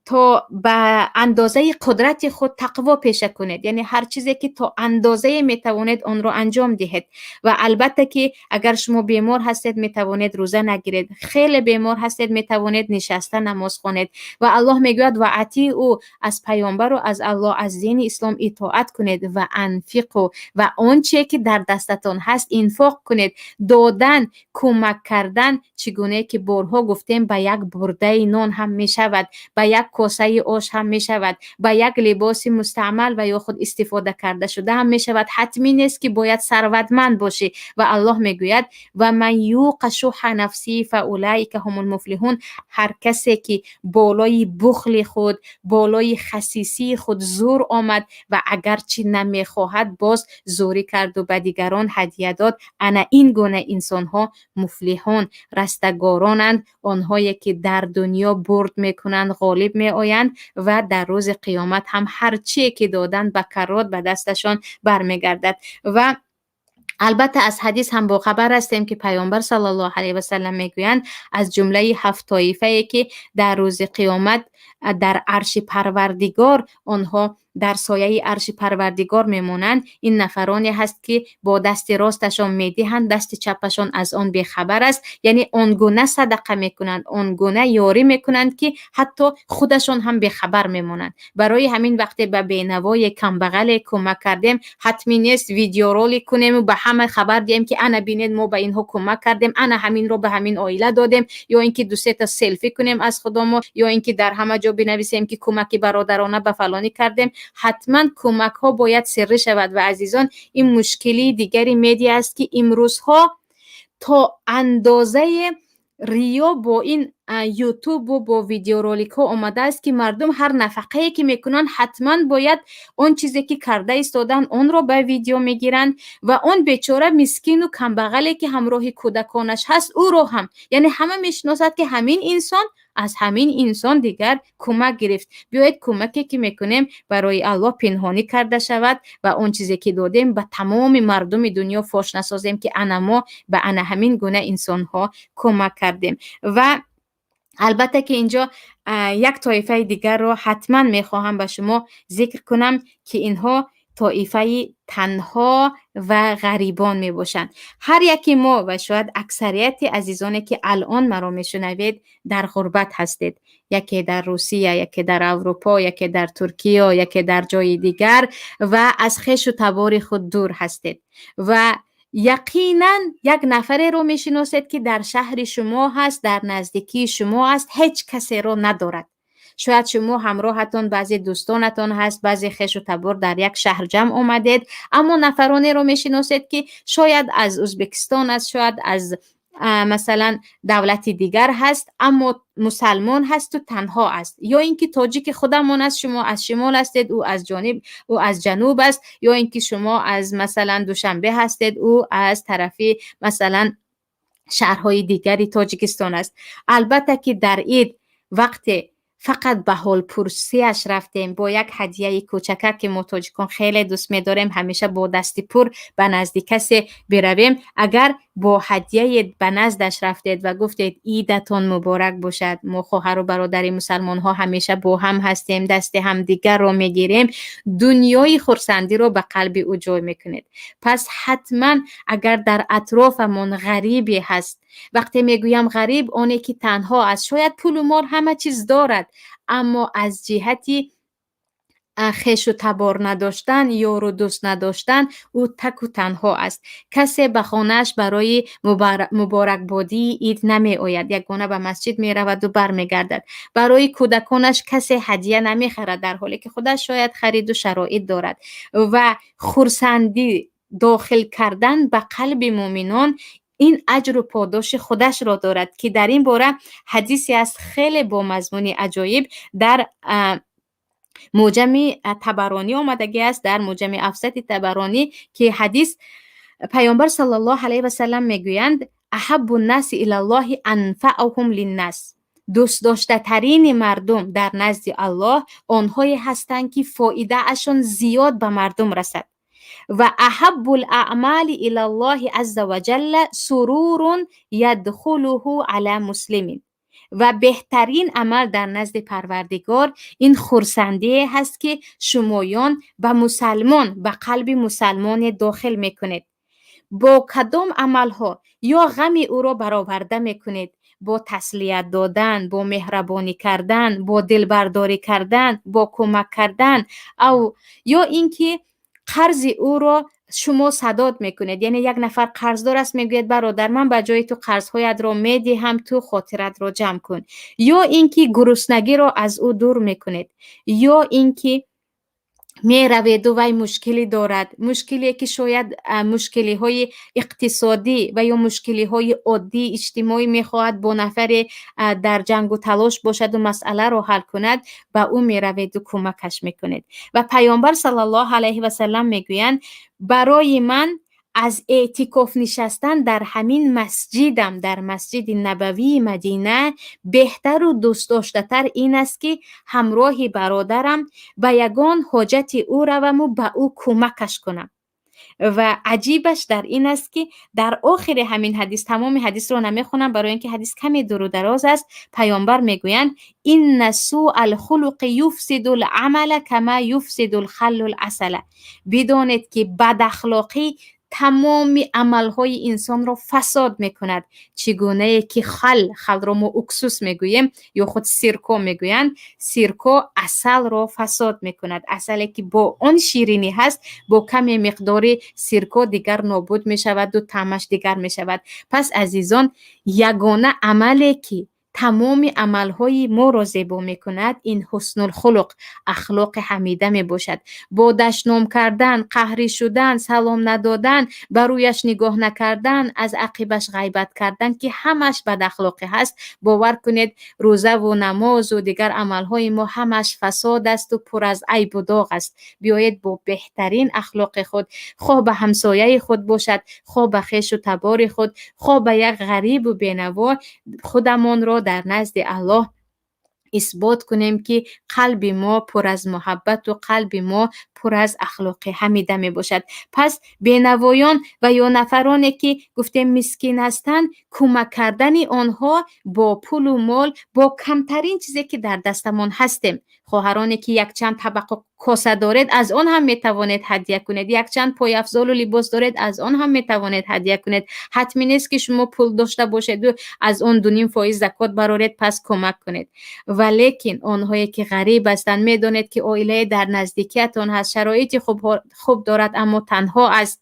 То ба андозаи қудрати худ тақво пеша кунед, яъне ҳар чизе ки то андозае метавонед, онро анҷом диҳед. Ва албатта ки агар шумо бемор ҳастед, метавонед рӯза нагиред, хеле бемор ҳастед, метавонед нишаста намоз хонед. Ва Аллоҳ мегӯяд: ва атиу, аз паёмбару аз Аллоҳ, аз дини ислом итоат кунед, ва анфиқу, ва он чие ки дар дастатон ҳаст, инфоқ кунед. Додан, кӯмак кардан, чӣ гунае ки борҳо гуфтем, ба як бурдаи нон ҳам мешавад, ба як косаи ош ҳам мешавад, ба як либоси мустаъмал ва ё худ истифода карда шуда ҳам мешавад. Ҳатмӣ нест, ки бояд сарватманд бошӣ. Ва Аллоҳ мегӯяд: ва ман юқа шуҳҳа нафсиҳи фаулаика ҳумул муфлиҳун. Ҳар касе ки болои бухли худ, болои хасисии худ зур омад ва агарчи намехоҳад, боз зӯрӣ карду ба дигарон ҳадия дод, ана ин гуна инсонҳо муфлиҳун, растагоронанд, онҳое ки дар дунё бурд мекунанд, ғолиб меоянд ва дар рӯзи қиёмат ҳам ҳар чие ки доданд, ба каррот ба дасташон бармегардад. Ва албатта, аз ҳадис ҳам бохабар ҳастем, ки Паёмбар саллаллоҳу алайҳи васалам мегӯянд: аз ҷумлаи ҳафт тоифае ки дар рӯзи қиёмат дар арши Парвардигор, онҳо дар сояи арши Парвардигор мемонанд, ин нафароне ҳаст, ки бо дасти росташон медиҳанд, дасти чапашон аз он бехабар аст. Яъне он гуна садақа мекунанд, он гуна ёрӣ мекунанд, ки ҳатто худашон ҳам бехабар мемонанд. Барои ҳамин, вақте ба бенавое, камбағале кӯмак кардем, ҳатмӣ нест видеоролик кунему ба ҳама хабар диҳем, ки ана бинед, мо ба инҳо кӯмак кардем, ана ҳаминро ба ҳамин оила додем, ё ин ки дусета селфи кунем аз худомо, ё ин ки дар ҳама ҷо бинависем, ки кӯмаки бародарона ба фалонӣ кардем. Ҳатман кӯмакҳо бояд сиррӣ шавад. Ва азизон, ин мушкилии дигари медиа аст, ки имрӯзҳо то андозае риё бо ин Ютубу бо видеороликҳо омадааст, ки мардум ҳар нафақае ки мекунанд, ҳатман бояд он чизе ки карда истоданд, онро ба видео мегиранд. Ва он бечора мискину камбағале ки ҳамроҳи кӯдаконаш ҳаст, ӯро ҳам, яъне ҳама мешиносад, ки ҳамин инсон аз ҳамин инсон дигар кӯмак гирифт. Биёед, кӯмаке ки мекунем, барои Аллоҳ пинҳонӣ карда шавад ва он чизе ки додем, ба тамоми мардуми дунё фош насозем, ки ана мо ба ана ҳамин гуна инсонҳо кӯмак кардем. Ва албатта ки инҷо як тоифаи дигарро ҳатман мехоҳам ба шумо зикр кунам, ки инҳо тоифаи танҳо ва ғарибон мебошанд. Ҳар яке мо ва шояд аксарияти азизоне ки алон маро мешунавед, дар ғурбат ҳастед: яке дар Русия, яке дар Аврупо, яке дар Туркиё, яке дар ҷои дигар, ва аз хешу табори худ дур ҳастед. Ва яқинан як нафареро мешиносед, ки дар шаҳри шумо ҳаст, дар наздикии шумо аст, ҳеҷ касеро надорад. Шояд шумо ҳамроҳатон баъзе дӯстонатон ҳаст, баъзе хешу табор, дар як шаҳр ҷамъ омадед, аммо нафаронеро мешиносед, ки шояд аз Ӯзбекистон аст, шояд аз масалан давлати дигар ҳаст, аммо мусалмон ҳасту танҳо аст, ё ин ки тоҷики худамон аст, шумо аз шимол ҳастед, ӯ аз ҷониб, ӯ аз ҷануб аст, ё ин ки шумо аз масалан Душанбе ҳастед, ӯ аз тарафи масалан шаҳрҳои дигари Тоҷикистон аст. Албатта ки дар ид вақте фақат ба ҳолпурсиаш рафтем бо як ҳадияи кӯчакак, ки мо тоҷикон хеле дӯст медорем ҳамеша бо дасти пур ба назди касе биравем, агар бо ҳадияе ба наздаш рафтед ва гуфтед: «Идатон муборак бошад, мо хоҳару бародари мусалмонҳо ҳамеша бо ҳам ҳастем, дасти ҳамдигарро мегирем», дунёи хурсандиро ба қалби ӯ ҷой мекунед. Пас ҳатман агар дар атрофамон ғарибе ҳаст, вақте мегӯям ғариб, оне ки танҳо аст, шояд пулу мол, ҳама чиз дорад, аммо аз ҷиҳати хешу табор надоштан, ёру дӯст надоштан, ӯ таку танҳо аст. Касе ба хонааш барои муборакбодии ид намеояд, ягона ба масҷид мераваду бармегардад. Барои кӯдаконаш касе ҳадия намехарад, дар ҳоле ки худаш шояд хариду шароит дорад. Ва хурсандӣ дохил кардан ба қалби муъминон, ин аҷру подоши худашро дорад, ки дар ин бора ҳадисе аст хеле бо мазмуни аҷоиб, дар Муъҷами Табаронӣ омадагӣ аст, дар Муъҷами Авсати Табаронӣ, ки ҳадис Паёмбар саллаллоҳу алайҳи васалам мегӯянд: аҳаббу ннаси илаллоҳи анфаъуҳум линнас. Дӯстдоштатарини мардум дар назди Аллоҳ онҳое ҳастанд, ки фоидаашон зиёд ба мардум расад. Ва аҳаббул аъмали илаллоҳи азза ва ҷалла сурурун ядхулуҳу ала муслимин. Ва беҳтарин амал дар назди Парвардигор ин хурсандие ҳаст, ки шумоён ба мусалмон, ба қалби мусалмоне дохил мекунед. Бо кадом амалҳо ё ғами ӯро бароварда мекунед? Бо таслият додан, бо меҳрабонӣ кардан, бо дилбардорӣ кардан, бо кӯмак кардан, ав ё ин ки қарзи ӯро шумо садод мекунед. Яъне як нафар қарздор аст, мегӯяд: «Бародар, ман ба ҷои ту қарзҳоятро медиҳам, ту хотиратро ҷамъ кун». Ё ин ки гуруснагиро аз ӯ дур мекунед, ё ин ки мераведу вай мушкилӣ дорад, мушкиле ки шояд мушкилиҳои иқтисодӣ ва ё мушкилиҳои оддии иҷтимоӣ, мехоҳад бо нафаре дар ҷангу талош бошаду масъаларо ҳал кунад, ба ӯ мераведу кӯмакаш мекунед. Ва Паёмбар саллаллоҳу алайҳи васаллам мегӯянд: «Барои ман аз эътикоф нишастан дар ҳамин масҷидам, дар Масҷиди Набавии Мадина, беҳтару дӯстдоштатар ин аст, ки ҳамроҳи бародарам ба ягон ҳоҷати ӯ раваму ба ӯ кӯмакаш кунам». Ва аҷибаш дар ин аст, ки дар охири ҳамин ҳадис, тамоми ҳадисро намехонам, барои ин ки ҳадис каме дуру дароз аст, Паёмбар мегӯянд: «Инна суал хулуқи юфсиду ламала кама юфсиду лхаллу ласала». Бидонед, ки бадахлоқӣ тамоми амалҳои инсонро фасод мекунад, чӣ гунае ки хал, халро мо уксус мегӯем ё худ сирко мегӯянд, сирко асалро фасод мекунад. Асале ки бо он ширинӣ ҳаст, бо каме миқдори сирко дигар нобуд мешаваду таъмаш дигар мешавад. Пас, азизон, ягона амале ки тамоми амалҳои моро зебо мекунад, ин ҳуснулхулуқ, ахлоқи ҳамида мебошад. Бо дашном кардан, қаҳрӣ шудан, салом надодан, ба рӯяш нигоҳ накардан, аз ақибаш ғайбат кардан, ки ҳамаш бадахлоқӣ ҳаст, бовар кунед, рӯзаву намозу дигар амалҳои мо ҳамаш фасод асту пур аз айбу доғ аст. Биёед, бо беҳтарин ахлоқи худ, хоҳ ба ҳамсояи худ бошад, хоҳ ба хешу табори худ, хоҳ ба як ғарибу бенаво, худамонро дар назди Аллоҳ исбот кунем, ки қалби мо пур аз муҳаббату қалби мо пур аз ахлоқи ҳамида мебошад. Пас бенавоён ва ё нафароне ки гуфтем мискин ҳастанд, кӯмак кардани онҳо бо пулу мол, бо камтарин чизе ки дар дастамон ҳастем. Хоҳароне ки якчанд табақу коса доред, аз он ҳам метавонед ҳадя кунед. Якчанд пойафзолу либос доред, аз он ҳам метавонед ҳадя кунед. Ҳатмӣ нест, ки шумо пул дошта бошеду аз он 2,5% закот бароред, пас кӯмак кунед. Валекин онҳое ки ғариб ҳастанд, медонед, ки оилае дар наздикиятон ҳаст, шароити хуб дорад, аммо танҳо аст,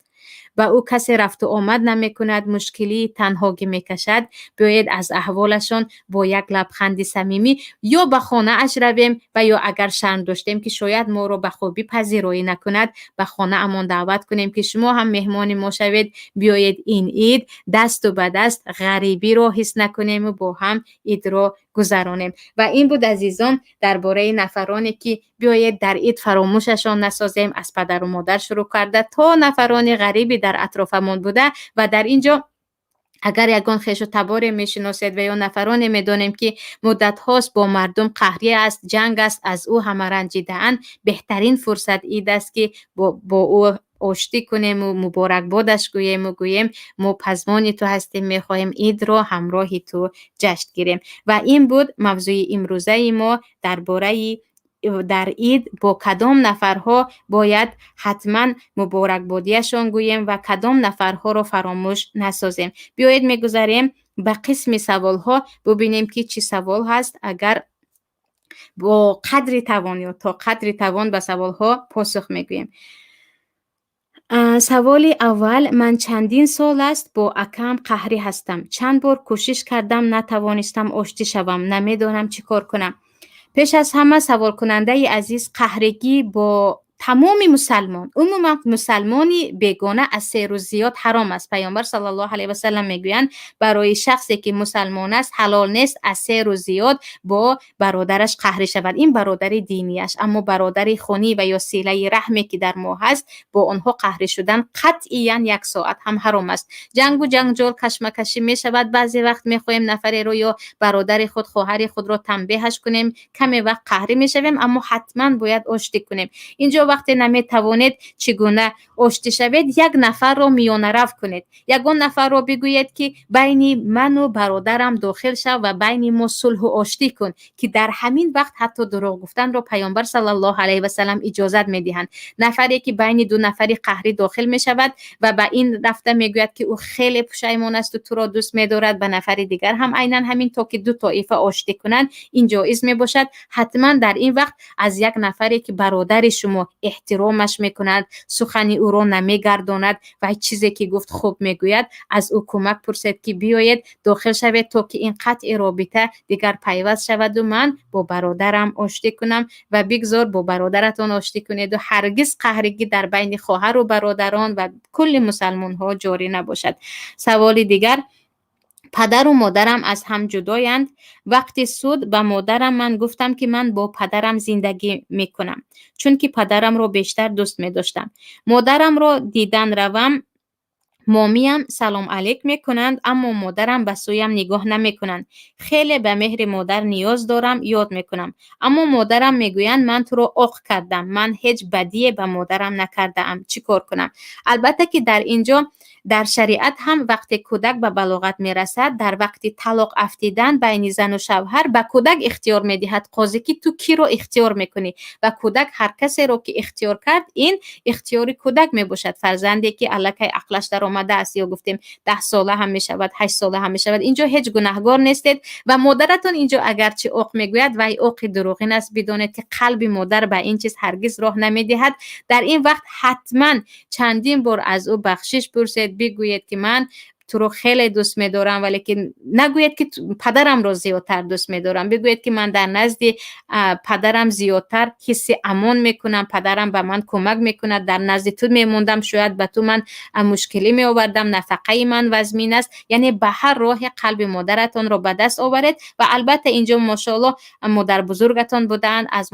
ба ӯ касе рафту омад намекунад, мушкилии танҳогӣ мекашад, биёед, аз аҳволашон бо як лабханди самимӣ ё ба хонааш равем ва ё агар шарм доштем, ки шояд моро ба хубӣ пазироӣ накунад, ба хонаамон даъват кунем, ки шумо ҳам меҳмони мо шавед. Биёед, ин ид дасту ба даст ғарибиро ҳис накунему бо ҳам идро гузаронем. Ва ин буд, азизон, дар бораи нафароне ки биёед, дар ид фаромӯшашон насозем, аз падару модар шурӯъ карда то нафарони ғариби дар атрофамон буда. Ва дар ин ҷо агар ягон хешу таборе мешиносед ва ё нафароне медонем, ки муддатҳост бо мардум қаҳрӣ аст, ҷанг аст, аз ӯ ҳама ранҷидаанд, беҳтарин фурсат ид аст, ки бо ӯ оштӣ кунему муборакбодаш гӯему гӯем: «Мо пазмони ту ҳастем, мехоҳем идро ҳамроҳи ту ҷашн гирем». Ва ин буд мавзӯи имрӯзаи мо дар бораи дар ид бо кадом нафарҳо бояд ҳатман муборакбодиашон гӯем ва кадом нафарҳоро фаромӯш насозем. Биёед, мегузарем ба қисми саволҳо, бубинем, ки чӣ савол ҳаст. Агар бо қадри тавон ё то қадри тавон ба саволҳо посух мегӯем. Саволи аввал: ман чандин сол аст бо акаам қаҳрӣ ҳастам. Чанд бор кӯшиш кардам, натавонистам оштӣ шавам. Намедонам, чӣ кор кунам. Пеш аз ҳама, саволкунандаи азиз, қаҳригӣ бо тамоми мусалмон, умуман мусалмони бегона, аз 3 рӯз зиёд ҳаром аст. Паёмбар саллаллоҳу алайҳи васалам мегӯянд: «Барои шахсе ки мусалмон аст, ҳалол нест аз 3 рӯз зиёд бо бародараш қаҳрӣ шавад». Ин бародари динияш, аммо бародари хунӣ ва ё силаи раҳме ки дар мо ҳаст, бо онҳо қаҳрӣ шудан қатъиян як соат ҳам ҳаром аст. Ҷангу ҷанҷол, кашмакашӣ мешавад. Баъзе вақт мехоҳем нафареро ё бародари худ, хоҳари худро танбеҳаш кунем, каме вақт қаҳрӣ мешавем, аммо ҳатман бояд оштӣ кунем. Инҷо Вақте наметавонед, чӣ гуна оштӣ шавед, як нафарро миёнарав кунед, ягон нафарро бигӯед, ки байни ману бародарам дохил шав ва байни мо сулҳу оштӣ кун, ки дар ҳамин вақт ҳатто дурӯғ гуфтанро Паёмбар саллаллоҳу алайҳи васалам иҷозат медиҳанд. Нафаре ки байни ду нафари қаҳрӣ дохил мешавад ва ба ин рафта мегӯяд, ки ӯ хеле пушаймон асту туро дӯст медорад, ба нафари дигар ҳам айнан ҳамин, то ки ду тоифа оштӣ кунанд, ин ҷоиз мебошад. Ҳатман дар ин вақт аз як нафаре ки бародари шумо эҳтиромаш мекунад, сухани ӯро намегардонад ва чизе ки гуфт хуб мегӯяд, аз ӯ кӯмак пурсед, ки биёед, дохил шавед, то ки ин қатъи робита дигар пайваст шаваду ман бо бародарам оштӣ кунам. Ва бигзор бо бародаратон оштӣ кунеду ҳаргиз қаҳригӣ дар байни хоҳару бародарон ва кулли мусалмонҳо ҷорӣ набошад. Саволи дигар: падару модарам аз ҳам ҷудоянд. Вақти суд ба модарам ман гуфтам, ки ман бо падарам зиндагӣ мекунам, чунки падарамро бештар дӯст медоштам. Модарамро дидан равам, момиям салом алейк мекунанд, аммо модарам ба сӯям нигоҳ намекунанд. Хеле ба меҳри модар ниёз дорам, ёд мекунам, аммо модарам мегӯянд: «Ман туро оқ кардам». Ман ҳеҷ бадие ба модарам накардаам, чӣ кор кунам? Албатта ки дар ин ҷо дар шариат ҳам вақте кӯдак ба балоғат мерасад, дар вақти талоқ афтидан байни зану шавҳар ба кӯдак ихтиёр медиҳад қозӣ, ки ту киро ихтиёр мекунӣ, ва кӯдак ҳар касеро ки ихтиёр кард, ин ихтиёри кӯдак мебошад. Фарзанде ки аллакай ақлаш даромадааст ё гуфтем 10 сола ҳам мешавад, 8 сола ҳам мешавад, инҷо ҳеҷ гунаҳгор нестед. Ва модаратон инҷо агарчи оқ мегӯяд, вай оқи дурӯғин аст. Бидонед, ки қалби модар ба ин чиз ҳаргиз роҳ намедиҳад. Дар ин вақт ҳатман чандин бор аз ӯ бахшиш пурсед, бигӯед, ки ман туро хеле дӯст медорам, валекин нагӯед, ки падарамро зиёдтар дӯст медорам. Бигӯед, ки ман дар назди падарам зиёдтар ҳисси амон мекунам, падарам ба ман кӯмак мекунад. Дар назди ту мемондам, шояд ба ту ман мушкилӣ меовардам, нафақаи ман вазмин аст. Яъне ба ҳар роҳе қалби модаратонро ба даст оваред. Ва албатта инҷо, мошоалло, модарбузургатон будаанд, аз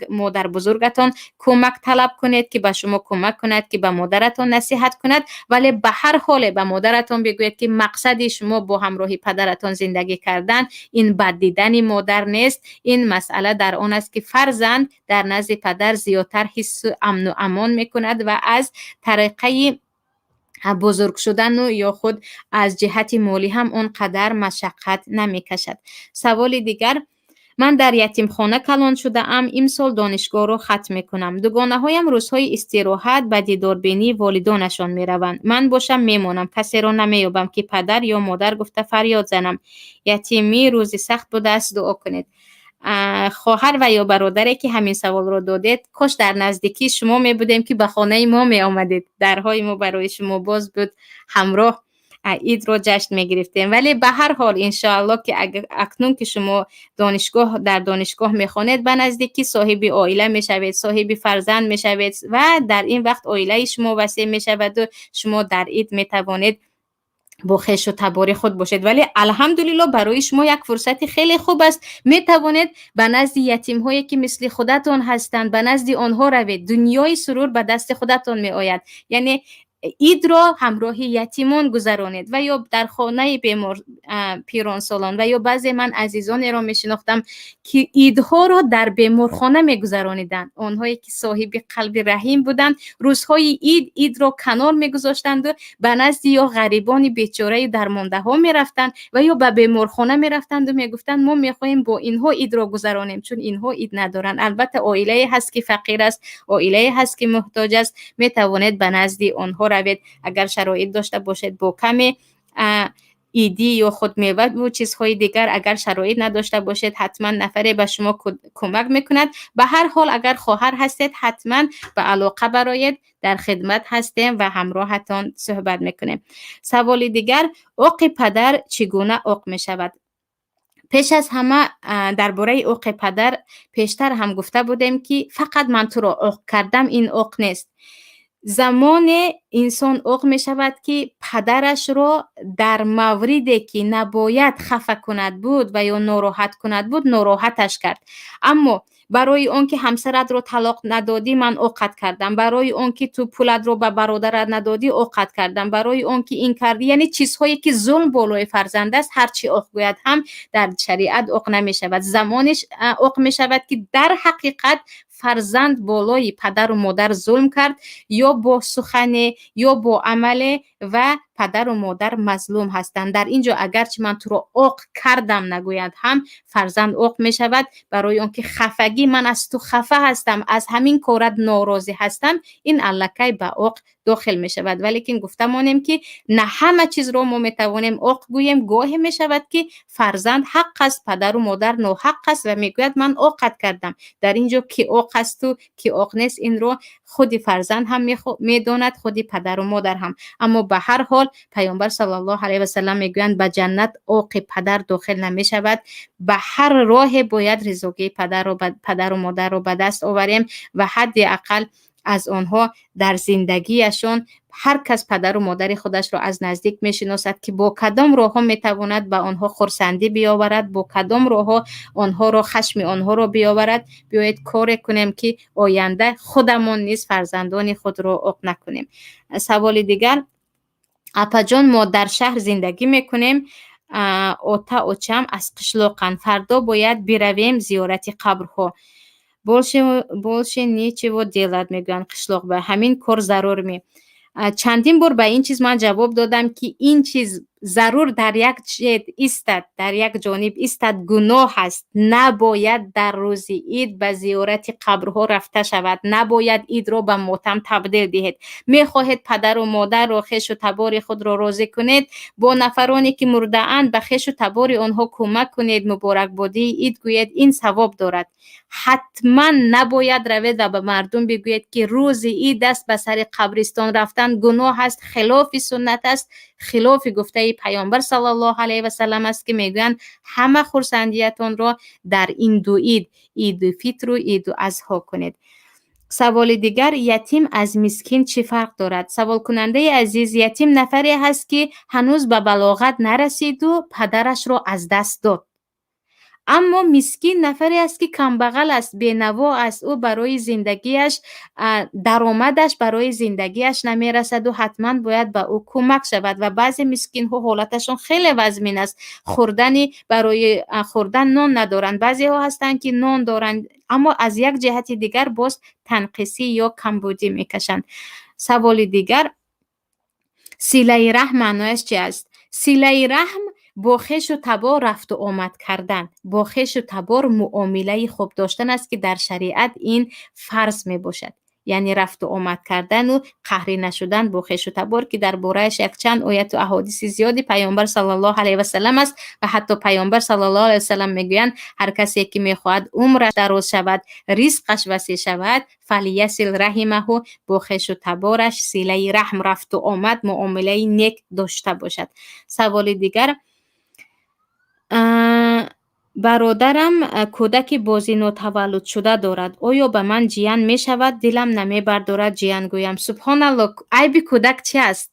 модарбузургатон кӯмак талаб кунед, ки ба шумо кӯмак кунад, ки ба модаратон насиҳат кунад. Вале ба ҳар ҳоле ба модаратон бигӯед, ки мақсади шумо бо ҳамроҳи падаратон зиндагӣ кардан ин бад дидани модар нест. Ин масъала дар он аст, ки фарзанд дар назди падар зиёдтар ҳиссу амну амон мекунад ва аз тариқаи бузург шудану ё худ аз ҷиҳати молӣ ҳам он қадар машаққат намекашад. Саволи дигар: ман дар ятимхона калон шудаам, имсол донишгоҳро хатм мекунам. Дугонаҳоям рӯзҳои истироҳат ба дидорбинии волидонашон мераванд, ман бошам мемонам, касеро намеёбам, ки падар ё модар гуфта фарёд занам. Ятимӣ рӯзи сахт будааст, дуо кунед. Хоҳар ва ё бародаре ки ҳамин саволро додед, кош дар наздикии шумо мебудем, ки ба хонаи мо меомадед, дарҳои мо барои шумо боз буд, ҳамроҳ идро ҷашн мегирифтем. Вале ба ҳар ҳол, иншоалло, ки акнун ки шумо донишгоҳ дар донишгоҳ мехонед, ба наздикӣ соҳиби оила мешавед, соҳиби фарзанд мешавед ва дар ин вақт оилаи шумо васеъ мешаваду шумо дар ид метавонед бо хешу табори худ бошед. Вале алҳамдулилло, барои шумо як фурсати хеле хуб аст: метавонед ба назди ятимҳое, ки мисли худатон ҳастанд, ба назди онҳо равед. Дунёи сурур ба дасти худатон меояд. Яъне идро ҳамроҳи ятимон гузаронед ва ё дар хонаи бемор пиронсолон. Ва ё баъзе ман азизонеро мешинохтам, ки идҳоро дар беморхона мегузарониданд. Онҳое ки соҳиби қалби раҳим буданд, рӯзҳои ид идро канор мегузоштанду ба назди ё ғарибони бечораи дармондаҳо мерафтанд ва ё ба беморхона мерафтанду мегуфтанд: «Мо мехоҳем бо инҳо идро гузаронем, чун инҳо ид надоранд». Албатта, оилае ҳаст, ки фақир аст, оилае ҳаст, ки муҳтоҷ аст, метавонед ба назди онҳо равед, агар шароит дошта бошед, бо каме идӣ ё худ меваву чизҳои дигар. Агар шароит надошта бошед, ҳатман нафаре ба шумо кӯмак мекунад. Ба ҳар ҳол, агар хоҳар ҳастед, ҳатман ба алоқа бароед, дар хидмат ҳастем ва ҳамроҳатон суҳбат мекунем. Саволи дигар: оқи падар чӣ гуна оқ мешавад? Пеш аз ҳама, дар бораи оқи падар пештар ҳам гуфта будем, ки фақат «ман туро оқ кардам» ин оқ нест. Замоне инсон оқ мешавад, ки падарашро дар мавриде, ки набояд хафа кунад буд ва ё нороҳат кунад буд, нороҳаташ кард, аммо Барои он ки ҳамсаратро талоқ надодӣ, ман оқат кардам, барои он ки ту пулатро ба бародарат надодӣ, оқат кардам, барои он ки ин кардӣ. Яъне чизҳое ки зулм болои фарзанд аст, ҳарчи оқ гӯяд ҳам, дар шариат оқ намешавад. Замонеш оқ мешавад, ки дар ҳақиқат фарзанд болои падару модар зулм кард, ё бо сухане, ё бо амале, ва падару модар мазлум ҳастанд. Дар ин ҷо агарчи ман туро оқ кардам нагӯяд ҳам, фарзанд оқ мешавад, барои он ки хафагӣ, ман аз ту хафа ҳастам, аз ҳамин корат норозӣ ҳастам, ин аллакай ба оқ дохил мешавад. Валекин гуфта монем, ки на ҳама чизро мо метавонем оқ гӯем. Гоҳе мешавад, ки фарзанд ҳақ аст, падару модар ноҳақ аст ва мегӯяд: «Ман оқат кардам». Дар ин ҷо ки оқ асту ки оқ нест, инро худи фарзанд ҳам медонад, худи падару модар ҳам. Аммо ба ҳар ҳол Паёмбар саллаллоҳу алайҳи васаллам мегӯянд: «Ба ҷаннат оқи падар дохил намешавад». Ба ҳар роҳе бояд ризогии падару модарро ба даст оварем ва ҳадди ақал аз онҳо дар зиндагиашон. Ҳар кас падару модари худашро аз наздик мешиносад, ки бо кадом роҳҳо метавонад ба онҳо хурсандӣ биёварад, бо кадом роҳҳо онҳоро хашми онҳоро биёварад. Биёед, коре кунем, ки оянда худамон низ фарзандони худро оқ накунем. Саволи дигар: «Апаҷон, мо дар шаҳр зиндагӣ мекунем, ота очам аз қишлоқанд. Фардо бояд биравем зиёрати қабрҳо. Больше нечего делать, мегӯянд, қишлоқ ба ҳамин кор зарур ме?» Чандин бор ба ин чиз ман ҷавоб додам, ки ин чиз зарур дар як чет истад, дар як ҷониб истад, гуноҳ аст. Набояд дар рӯзи ид ба зиёрати қабрҳо рафта шавад, набояд идро ба мотам табдил диҳед. Мехоҳед падару модарро, хешу табори худро розӣ кунед, бо нафароне ки мурдаанд, ба хешу табори онҳо кӯмак кунед, муборакбодии ид гӯед, ин савоб дорад. Ҳатман набояд равед ва ба мардум бигӯед, ки рӯзи ид аст. Ба сари қабристон рафтан гуноҳ аст, хилофи суннат аст, хилофи гуфтаи Паёмбар саллаллоҳу алайҳи васаллам аст, ки мегӯянд: «Ҳама хурсандиятонро дар ин ду ид, иду фитру иду азҳо, кунед». Саволи дигар: «Ятим аз мискин чӣ фарқ дорад?» Саволкунандаи азиз, ятим нафаре ҳаст, ки ҳанӯз ба балоғат нарасиду падарашро аз даст дод. Аммо мискин нафаре аст, ки камбағал аст, бенаво аст, ӯ барои зиндагиаш, даромадаш барои зиндагиаш намерасаду ҳатман бояд ба ӯ кӯмак шавад. Ва баъзе мискинҳо ҳолаташон хеле вазмин аст, хӯрдани барои хӯрдан нон надоранд. Баъзеҳо ҳастанд, ки нон доранд, аммо аз як ҷиҳати дигар боз танқисӣ ё камбудӣ мекашанд. Саволи дигар: «Силаи раҳм маънояш чи аст?» Силаи раҳм бо хешу табор рафту омад кардан, бо хешу табор муомилаи хуб доштан аст, ки дар шариат ин фарз мебошад. Яъне рафту омад кардану қаҳрӣ нашудан бо хешу табор, ки дар борааш якчанд ояту аҳодиси зиёди Паёмбар саллаллоҳу алайҳи васаллам аст. Ва ҳатто Паёмбар саллаллоҳу алайҳи васаллам мегӯянд: «Ҳар касе ки мехоҳад умраш дароз шавад, ризқаш васеъ шавад, فليصل رحمه», бо хешу табораш силаи раҳм, рафту омад, муомилаи нек дошта бошад. Саволи дигар: «Бародарам кӯдаки бо зино таваллудшуда дорад. Оё ба ман ҷиян мешавад? Дилам намебардорад ҷиян гӯям». Субҳоналло, айби кӯдак чи аст?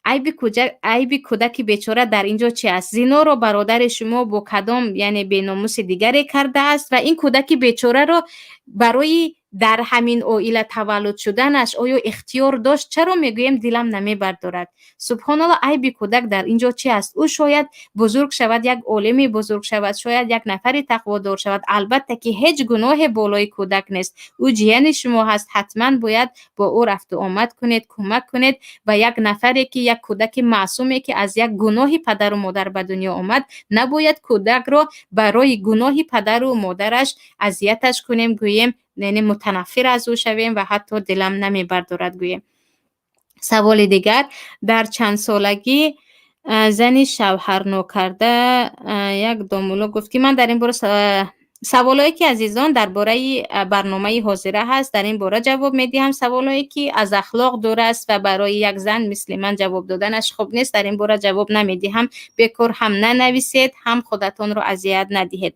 Айби кӯдаки бечора дар ин ҷо чи аст? Зиноро бародари шумо бо кадом, яъне беномуси дигаре кардааст ва ин кӯдаки бечораро барои дар ҳамин оила таваллуд шуданаш оё ихтиёр дошт? Чаро мегӯем дилам намебардорад? Субҳоналло, айби кӯдак дар ин ҷо чи аст? Ӯ шояд бузург шавад, як олими бузург шавад, шояд як нафари тақводор шавад. Албатта ки ҳеҷ гуноҳе болои кӯдак нест. Ӯ ҷияни шумо ҳаст, ҳатман бояд бо ӯ рафту омад кунед, кӯмак кунед. Ва як нафаре ки, як кӯдаки маъсуме ки аз як гуноҳи падару модар ба дунё омад, набояд кӯдакро барои гуноҳи падару модараш азияташ кунем, гӯем, яъне мутанаффир аз ӯ шавем ва ҳатто дилам намебардорад гӯем. Саволи дигар: «Дар чандсолагӣ зани шавҳарнокарда?» Як домулло гуфт, ки ман дар ин бора, саволое ки, азизон, дар бораи барномаи ҳозира ҳаст, дар ин бора ҷавоб медиҳам. Саволое ки аз ахлоқ дур аст ва барои як зан мисли ман ҷавоб доданаш хуб нест, дар ин бора ҷавоб намедиҳам. Бекор ҳам нанависед, ҳам худатонро азият надиҳед.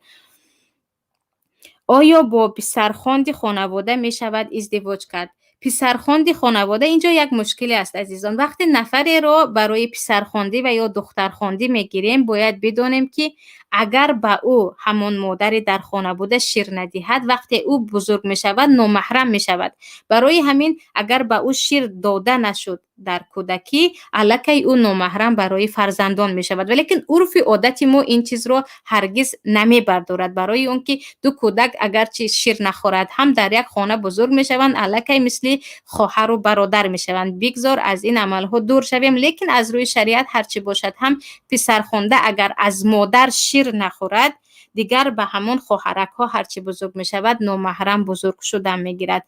«Оё бо писархонди хонавода мешавад издивоҷ кард?» Писархонди хонавода, инҷо як мушкиле аст, азизон. Вақте нафареро барои писархондӣ ва ё духтархондӣ мегирем, бояд бидонем, ки Агар ба ӯ ҳамон модаре дар хона буда шир надиҳад, вақте ӯ бузург мешавад, номаҳрам мешавад. Барои ҳамин, агар ба ӯ шир дода нашуд дар кӯдакӣ, аллакай ӯ номаҳрам барои фарзандон мешавад. Валекин урфи одати мо ин чизро ҳаргиз намебардорад, барои он ки ду кӯдак агарчи шир нахӯрад ҳам, дар як хона бузург мешаванд, аллакай мисли хоҳару бародар мешаванд. Бигзор аз ин амалҳо дур шавем, лекин аз рӯи шариат ҳарчи бошад ҳам, писархонда агар аз модар шир нахӯрад, дигар ба ҳамон хоҳаракҳо ҳарчи бузург мешавад, номаҳрам бузург шудан мегирад.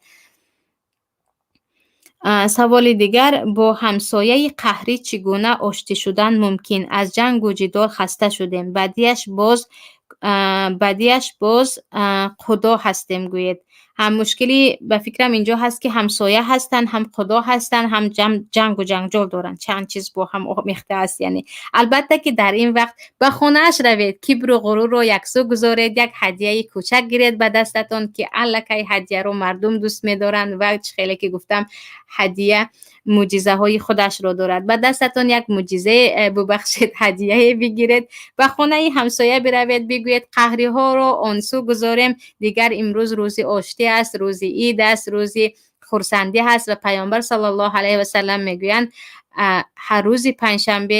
Саволи дигар: бо ҳамсояи қаҳрӣ чӣ гуна оштӣ шудан мумкин? Аз ҷангу ҷидол хаста шудем. Бадиаш боз худо ҳастем, гӯед. Ҳам мушкилӣ ба фикрам инҷо ҳаст, ки ҳамсоя ҳастанд, ҳам худо ҳастанд, ҳам ҷангу ҷанҷол доранд. Чанд чиз бо ҳам омехта аст. Яъне, албатта, ки дар ин вақт ба хонааш равед, кибру ғурурро яксӯ гузоред, як ҳадияи кӯчак гиред ба дастатон, ки аллакай ҳадияро мардум дӯст медоранд ва чӣ хеле ки гуфтам, ҳадия мӯъҷизаҳои худашро дорад. Ба дастатон як мӯъҷизе, бубахшед, ҳадияе бигиред, ба хонаи ҳамсоя биравед, бигӯед: «Қаҳриҳоро он сӯ гузорем, дигар имрӯз рӯзи оштӣ аст, рӯзи ид аст, рӯзи хурсандӣ ҳаст». Ва Паёмбар саллаллоҳу алайҳи васаллам мегӯянд: ҳар рӯзи панҷшанбе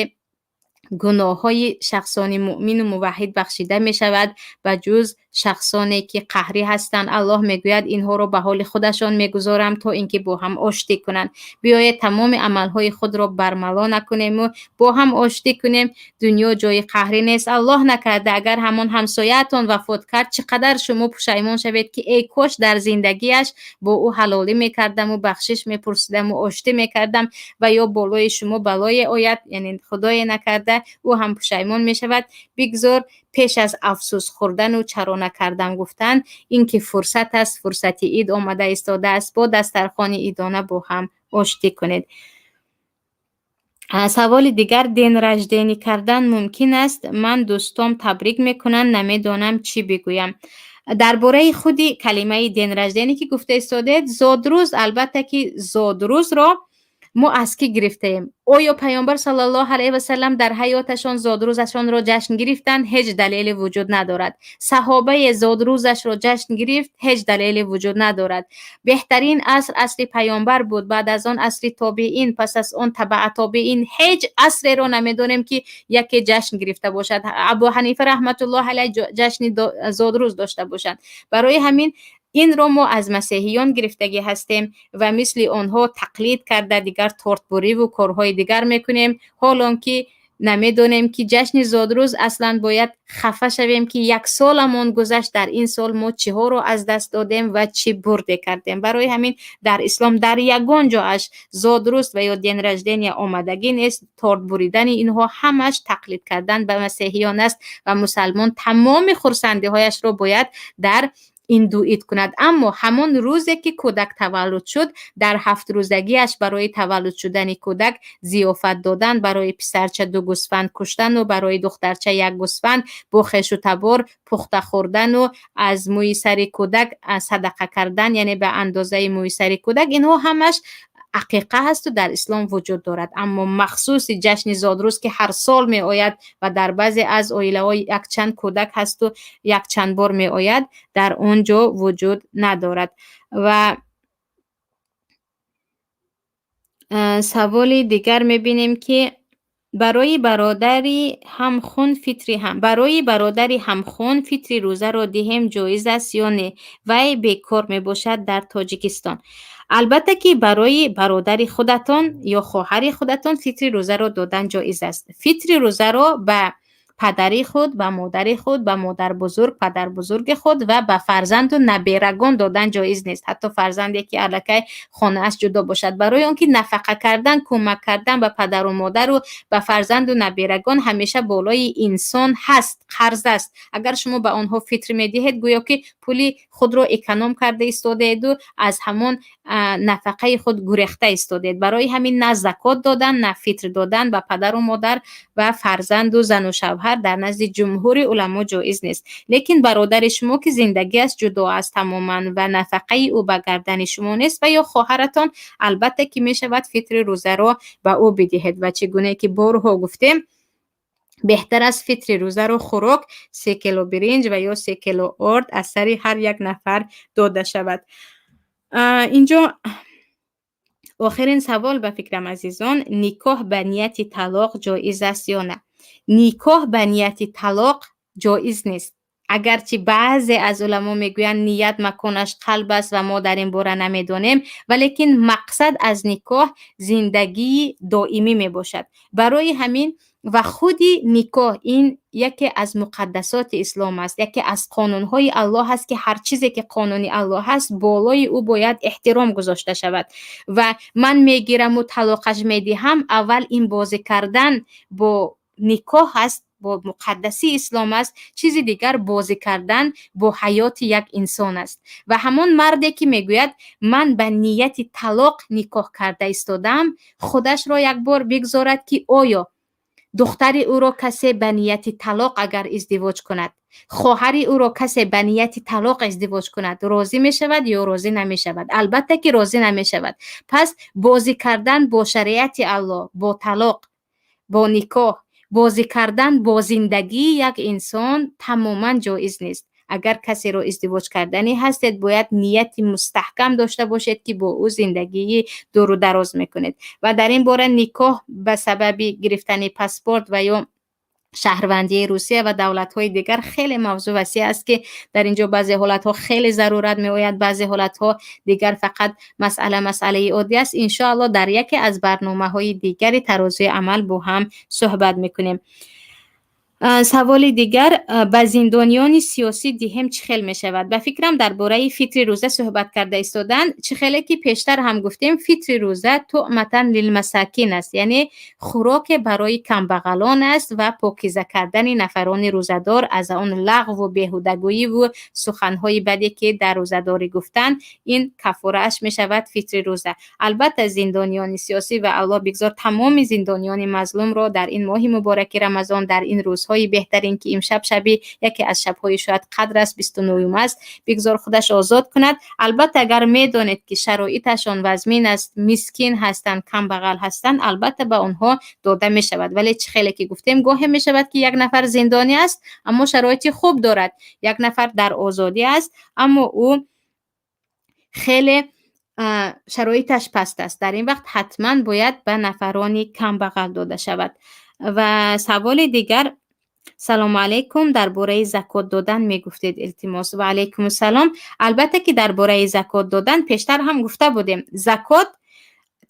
гуноҳҳои шахсони муъмину муваҳҳид бахшида мешавад, ба ҷуз шахсоне ки қаҳрӣ ҳастанд. Аллоҳ мегӯяд: «Инҳоро ба ҳоли худашон мегузорам, то ин ки бо ҳам оштӣ кунанд». Биёед, тамоми амалҳои худро бармало накунему бо ҳам оштӣ кунем. Дунё ҷои қаҳрӣ нест. Аллоҳ накарда, агар ҳамон ҳамсояатон вафот кард, чӣ қадар шумо пушаймон шавед, ки эй кош дар зиндагиаш бо ӯ ҳалолӣ мекардаму бахшиш мепурсидаму оштӣ мекардам. Ва ё болои шумо балое ояд, яъне, худое накарда, ӯ ҳам пушаймон мешавад. Бигзор пеш аз афсӯс хӯрдану чаро накардам гуфтан, ин ки фурсат аст, фурсати ид омада истодааст, бо дастархони идона бо ҳам оштӣ кунед. Саволи дигар: день рождения кардан мумкин аст? Ман дӯстом табрик мекунанд, намедонам чӣ бигӯям. Дар бораи худи калимаи день рождения ки гуфта истодед, зодрӯз, албатта ки зодрӯзро мо аз кӣ гирифтаем? Оё Паёмбар саллаллоҳу алайҳи васаллам дар ҳаёташон зодрӯзашонро ҷашн гирифтанд? Ҳеҷ далеле вуҷуд надорад. Саҳобае зодрӯзашро ҷашн гирифт? Ҳеҷ далеле вуҷуд надорад. Беҳтарин аср асри Паёмбар буд, баъд аз он асри тобеин, пас аз он табаа тобеин. Ҳеҷ асреро намедонем, ки яке ҷашн гирифта бошад, Абу Ҳанифа раҳматуллоҳ алайҳ ҷашни зодрӯз дошта бошанд. Барои ҳамин инро мо аз масеҳиён гирифтагӣ ҳастем ва мисли онҳо тақлид карда, дигар тортбуриву корҳои дигар мекунем, ҳолон ки намедонем, ки ҷашни зодрӯз аслан бояд хафа шавем, ки як соламон гузашт, дар ин сол мо чиҳоро аз даст додем ва чӣ бурде кардем. Барои ҳамин дар ислом дар ягон ҷоаш зодрӯз ва ё день рождения омадагӣ нест. Торт буридани инҳо ҳамаш тақлид кардан ба масеҳиён аст ва мусалмон тамоми хурсандиҳояшро бояд дар ин ду ид кунад. Аммо ҳамон рӯзе ки кӯдак таваллуд шуд, дар ҳафтрӯзагиаш барои таваллуд шудани кӯдак зиёфат додан, барои писарча ду гӯсфанд куштану барои духтарча як гӯсфанд, бо хешу табор пухта хӯрдану аз мӯи сари кӯдак садақа кардан, яъне ба андозаи мӯи сари кӯдак, инҳо ҳамаш ақиқа ҳасту дар ислом вуҷуд дорад. Аммо махсуси ҷашни зодрӯз, ки ҳар сол меояд ва дар баъзе аз оилаҳо якчанд кӯдак ҳасту якчанд бор меояд, дар он ҷо вуҷуд надорад. Ва саволи дигар мебинем, ки барои бародари ҳамхун фитри рӯзаро диҳем, ҷоиз аст ё не? Вай бекор мебошад, дар Тоҷикистон. Албатта ки барои бародари худатон ё хоҳари худатон фитри рӯзаро додан ҷоиз аст. Фитри рӯзаро ба падари худ, ба модари худ, ба модарбузург, падарбузурги худ ва ба фарзанду наберагон додан ҷоиз нест, ҳатто фарзанде ки аллакай хонааш ҷудо бошад, барои он ки нафақа кардан, кӯмак кардан ба падару модару ба фарзанду наберагон ҳамеша болои инсон ҳаст, қарз аст. Агар шумо ба онҳо фитр медиҳед, гӯё ки пули худро эконом карда истодаеду аз ҳамон нафақаи худ гурехта истодед. Барои ҳамин на закот додан, на фитр додан ба падару модар ва фарзанду зану шавҳар дар назди ҷумҳури уламо ҷоиз нест. Лекин бародари шумо, ки зиндагиаш ҷудо аст тамоман ва нафақаи ӯ ба гардани шумо нест, ва ё хоҳаратон, албатта ки мешавад фитри рӯзаро ба ӯ бидиҳед. Ва чӣ гуне ки борҳо гуфтем, Беҳтар аст фитри рӯзаро хӯрок, 3 кило биринҷ ва ё 3 кило орд аз сари ҳар як нафар дода шавад. Инҷо охирин савол ба фикрам, азизон: никоҳ ба нияти талоқ ҷоиз аст ё на? Никоҳ ба нияти талоқ ҷоиз нест. Агарчи баъзе аз уламо мегӯянд, ният маконаш қалб аст ва мо дар ин бора намедонем, валекин мақсад аз никоҳ зиндагии доимӣ мебошад. Барои ҳамин ва худи никоҳ ин яке аз муқаддасоти ислом аст, яке аз қонунҳои Аллоҳ аст, ки ҳар чизе ки қонуни Аллоҳ аст, болои ӯ бояд эҳтиром гузошта шавад. Ва ман мегираму талоқаш медиҳам, аввал ин бозӣ кардан бо никоҳ аст, бо муқаддасии ислом аст, чизи дигар бозӣ кардан бо ҳаёти як инсон аст. Ва ҳамон марде ки мегӯяд, ман ба нияти талоқ никоҳ карда истодаам, худашро як бор бигзорад, ки оё духтари ӯро касе ба нияти талоқ агар издивоҷ кунад, хоҳари ӯро касе ба нияти талоқ издивоҷ кунад, розӣ мешавад ё розӣ намешавад? Албатта ки розӣ намешавад. Пас бозӣ кардан бо шариати Аллоҳ, бо талоқ, бо никоҳ, бозӣ кардан бо зиндагии як инсон тамоман ҷоиз нест. Агар касеро издивоҷ карданӣ ҳастед, бояд нияти мустаҳкам дошта бошед, ки бо ӯ зиндагии дуру дароз мекунед. Ва дар ин бора никоҳ ба сабаби гирифтани паспорт ва ё шаҳрвандии Русия ва давлатҳои дигар хеле мавзӯъ васеъ аст, ки дар ин ҷо баъзе ҳолатҳо хеле зарурат меояд, баъзе ҳолатҳо дигар фақат масъала масъалаи оддӣ аст. Иншоалло, дар яке аз барномаҳои дигари Тарозуи амал бо ҳам суҳбат мекунем. Саволи дигар: ба зиндониёни сиёсӣ диҳем, чӣ хел мешавад? Ба фикрам, дар бораи фитри рӯза суҳбат карда истоданд. Чӣ хеле ки пештар ҳам гуфтем, фитри рӯза туъматан лилмасакин аст, яъне хӯроке барои камбағалон аст ва покиза кардани нафарони рӯзадор аз он лағву беҳудагӯиву суханҳои баде, ки дар рӯзадорӣ гуфтанд, ин каффорааш мешавад фитри рӯза. Албатта, зиндониёни сиёсӣ ва Аллоҳ бигзор тамоми зиндониёни мазлумро дар ин моҳи мубораки Рамазон, дар ин рӯзҳои беҳтарин, ки имшаб шаби яке аз шабҳои шояд қадр аст, 29-ум аст, бигзор худаш озод кунад. Албатта, агар медонед, ки шароиташон вазмин аст, мискин ҳастанд, камбағал ҳастанд, албатта, ба онҳо дода мешавад. Вале чӣ хеле ки гуфтем, гоҳе мешавад, ки як нафар зиндонӣ аст, аммо шароити хуб дорад, як нафар дар озодӣ аст, аммо ӯ хеле шароиташ паст аст. Дар ин вақт ҳатман бояд ба нафарони камбағал дода шавад. Ва саволи дигар: Салому алайкум, дар бораи закот додан мегуфтед, илтимос. Ва алайкум салом. Албатта ки дар бораи закот додан пештар ҳам гуфта будем. Закот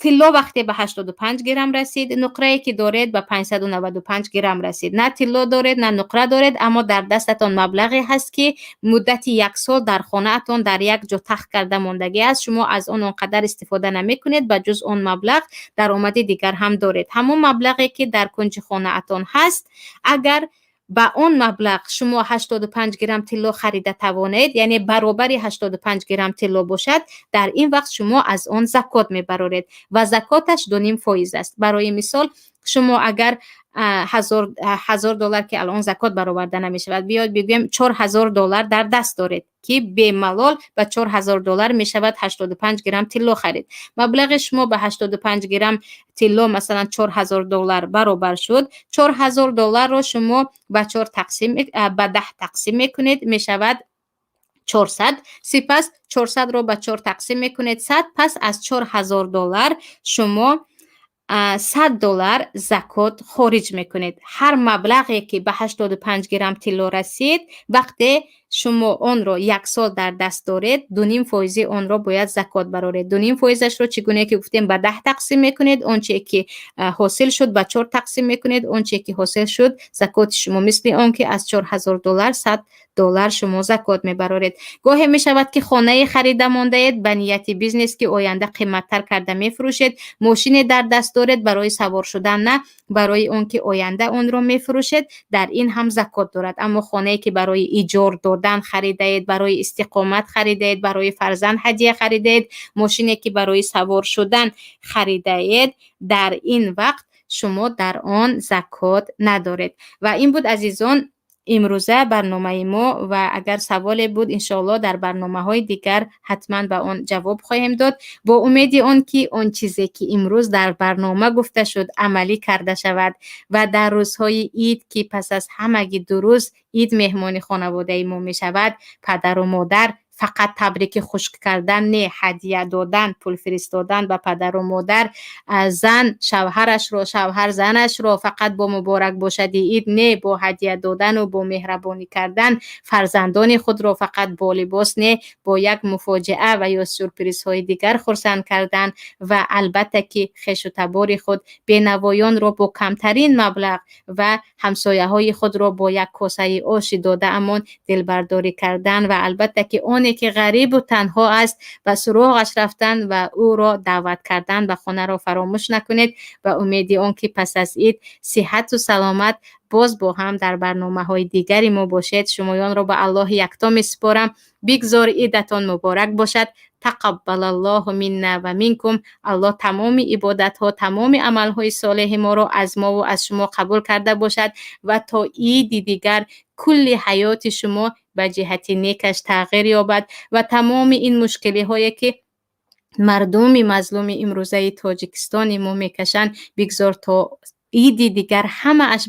тилло вақте ба 85 грамм расид, нуқрае ки доред, ба 595 грамм расид, на тилло доред, на нуқра доред, аммо дар дастатон маблағе ҳаст, ки муддати як сол дар хонаатон дар як ҷо тахт карда мондагӣ аст, шумо аз он қадар истифода намекунед, ба ҷуз он маблағ даромади дигар ҳам доред. Ҳамон маблағе ки дар кунҷи хонаатон ҳаст, агар ба он маблағ шумо 85 грамм тилло харида тавонед, яъне баробари 85 грамм тилло бошад, дар ин вақт шумо аз он закот мебароред ва закоташ 2,5% аст. Барои мисол, шумо агар 1000 доллар, ки алон закот бароварда намешавад, биёд бигӯем, 4000 доллар дар даст доред, ки бемалол ба 4000 доллар мешавад 85 грамм тилло харид. Маблағи шумо ба 85 грамм тилло, масалан, 4000 доллар баробар шуд. 4000 долларро шумо ба чор тақсим, ба 10 тақсим мекунед, мешавад 400. Сипас 400-ро ба чор тақсим мекунед, 100. Пас аз 4000 доллар шумо 100 доллар закот хориҷ мекунед. Ҳар маблағе ки ба 85 грамм тилло расид, вақте шумо онро як сол дар даст доред, 2,5 фоизи онро бояд закот бароред. 2,5 фоизашро, чӣ гуне ки гуфтем, ба 10 тақсим мекунед, он чие ки ҳосил шуд, ба чор тақсим мекунед, он чие ки ҳосил шуд, закоти шумо мисли он ки аз 4000 доллар 100 доллар шумо закот мебароред. Гоҳе мешавад, ки хонае харида мондаед ба нияти бизнес, ки оянда қиматтар карда мефурӯшед, мошине дар даст доред барои савор шудан на, барои он ки оянда онро мефурӯшед, дар ин ҳам закот дорад. Аммо хонае ки барои иҷор додан харидаед, барои истиқомат харидаед, барои фарзанд ҳадия харидаед, мошине ки барои савор шудан харидаед, дар ин вақт шумо дар он закот надоред. Ва ин буд, азизон, Имрӯза барномаи мо ва агар саволе буд, иншоаллоҳ, дар барномаҳои дигар ҳатман ба он ҷавоб хоҳем дод, бо умеди он ки он чизе, ки имрӯз дар барнома гуфта шуд, амалӣ карда шавад ва дар рӯзҳои ид, ки пас аз ҳамагӣ 2 рӯз ид меҳмони хонаводаи мо мешавад, падару модар фақат табрики хушк кардан не, ҳадия додан, пул фиристодан ба падару модар, зан шавҳарашро, шавҳар занашро фақат бо муборак бошади ид не, бо ҳадия додану бо меҳрабонӣ кардан, фарзандони худро фақат бо либос не, бо як муфоҷиа ва ё сюрпризҳои дигар хурсанд кардан ва албатта ки хешу табори худ, бенавоёнро бо камтарин маблағ ва ҳамсояҳои худро бо як косаи оши додаамон дилбардорӣ кардан ва албатта ки оне ки ғарибу танҳо аст, ба суроғаш рафтан ва ӯро даъват кардан ба хонаро фаромӯш накунед. Ба умеди он ки пас аз ид сиҳату саломат боз бо ҳам дар барномаҳои дигари мо бошед, шумоёнро ба Аллоҳи якто месупорам. Бигзор идатон муборак бошад. Тақаббалаллоҳу минна ва минкум. Аллоҳ тамоми ибодатҳо, тамоми амалҳои солеҳи моро аз мову аз шумо қабул карда бошад ва то иди дигар кулли ҳаёти шумо ба ҷиҳати некаш тағйир ёбад ва тамоми ин мушкилиҳое, ки мардуми мазлуми имрӯзаи Тоҷикистони мо мекашанд, бигзор то иди дигар ҳамааш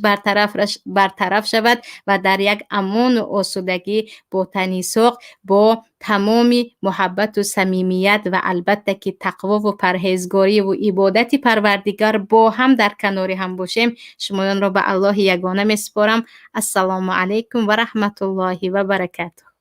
бартараф шавад ва дар як амону осудагӣ, бо тани соғ, бо тамоми муҳаббату самимият ва албатта ки тақвову парҳезгориву ибодати Парвардигар бо ҳам дар канори ҳам бошем. Шумоёнро ба Аллоҳи ягона месупорам. Ассалому алайкум ва раҳматуллоҳи ва баракатуҳ.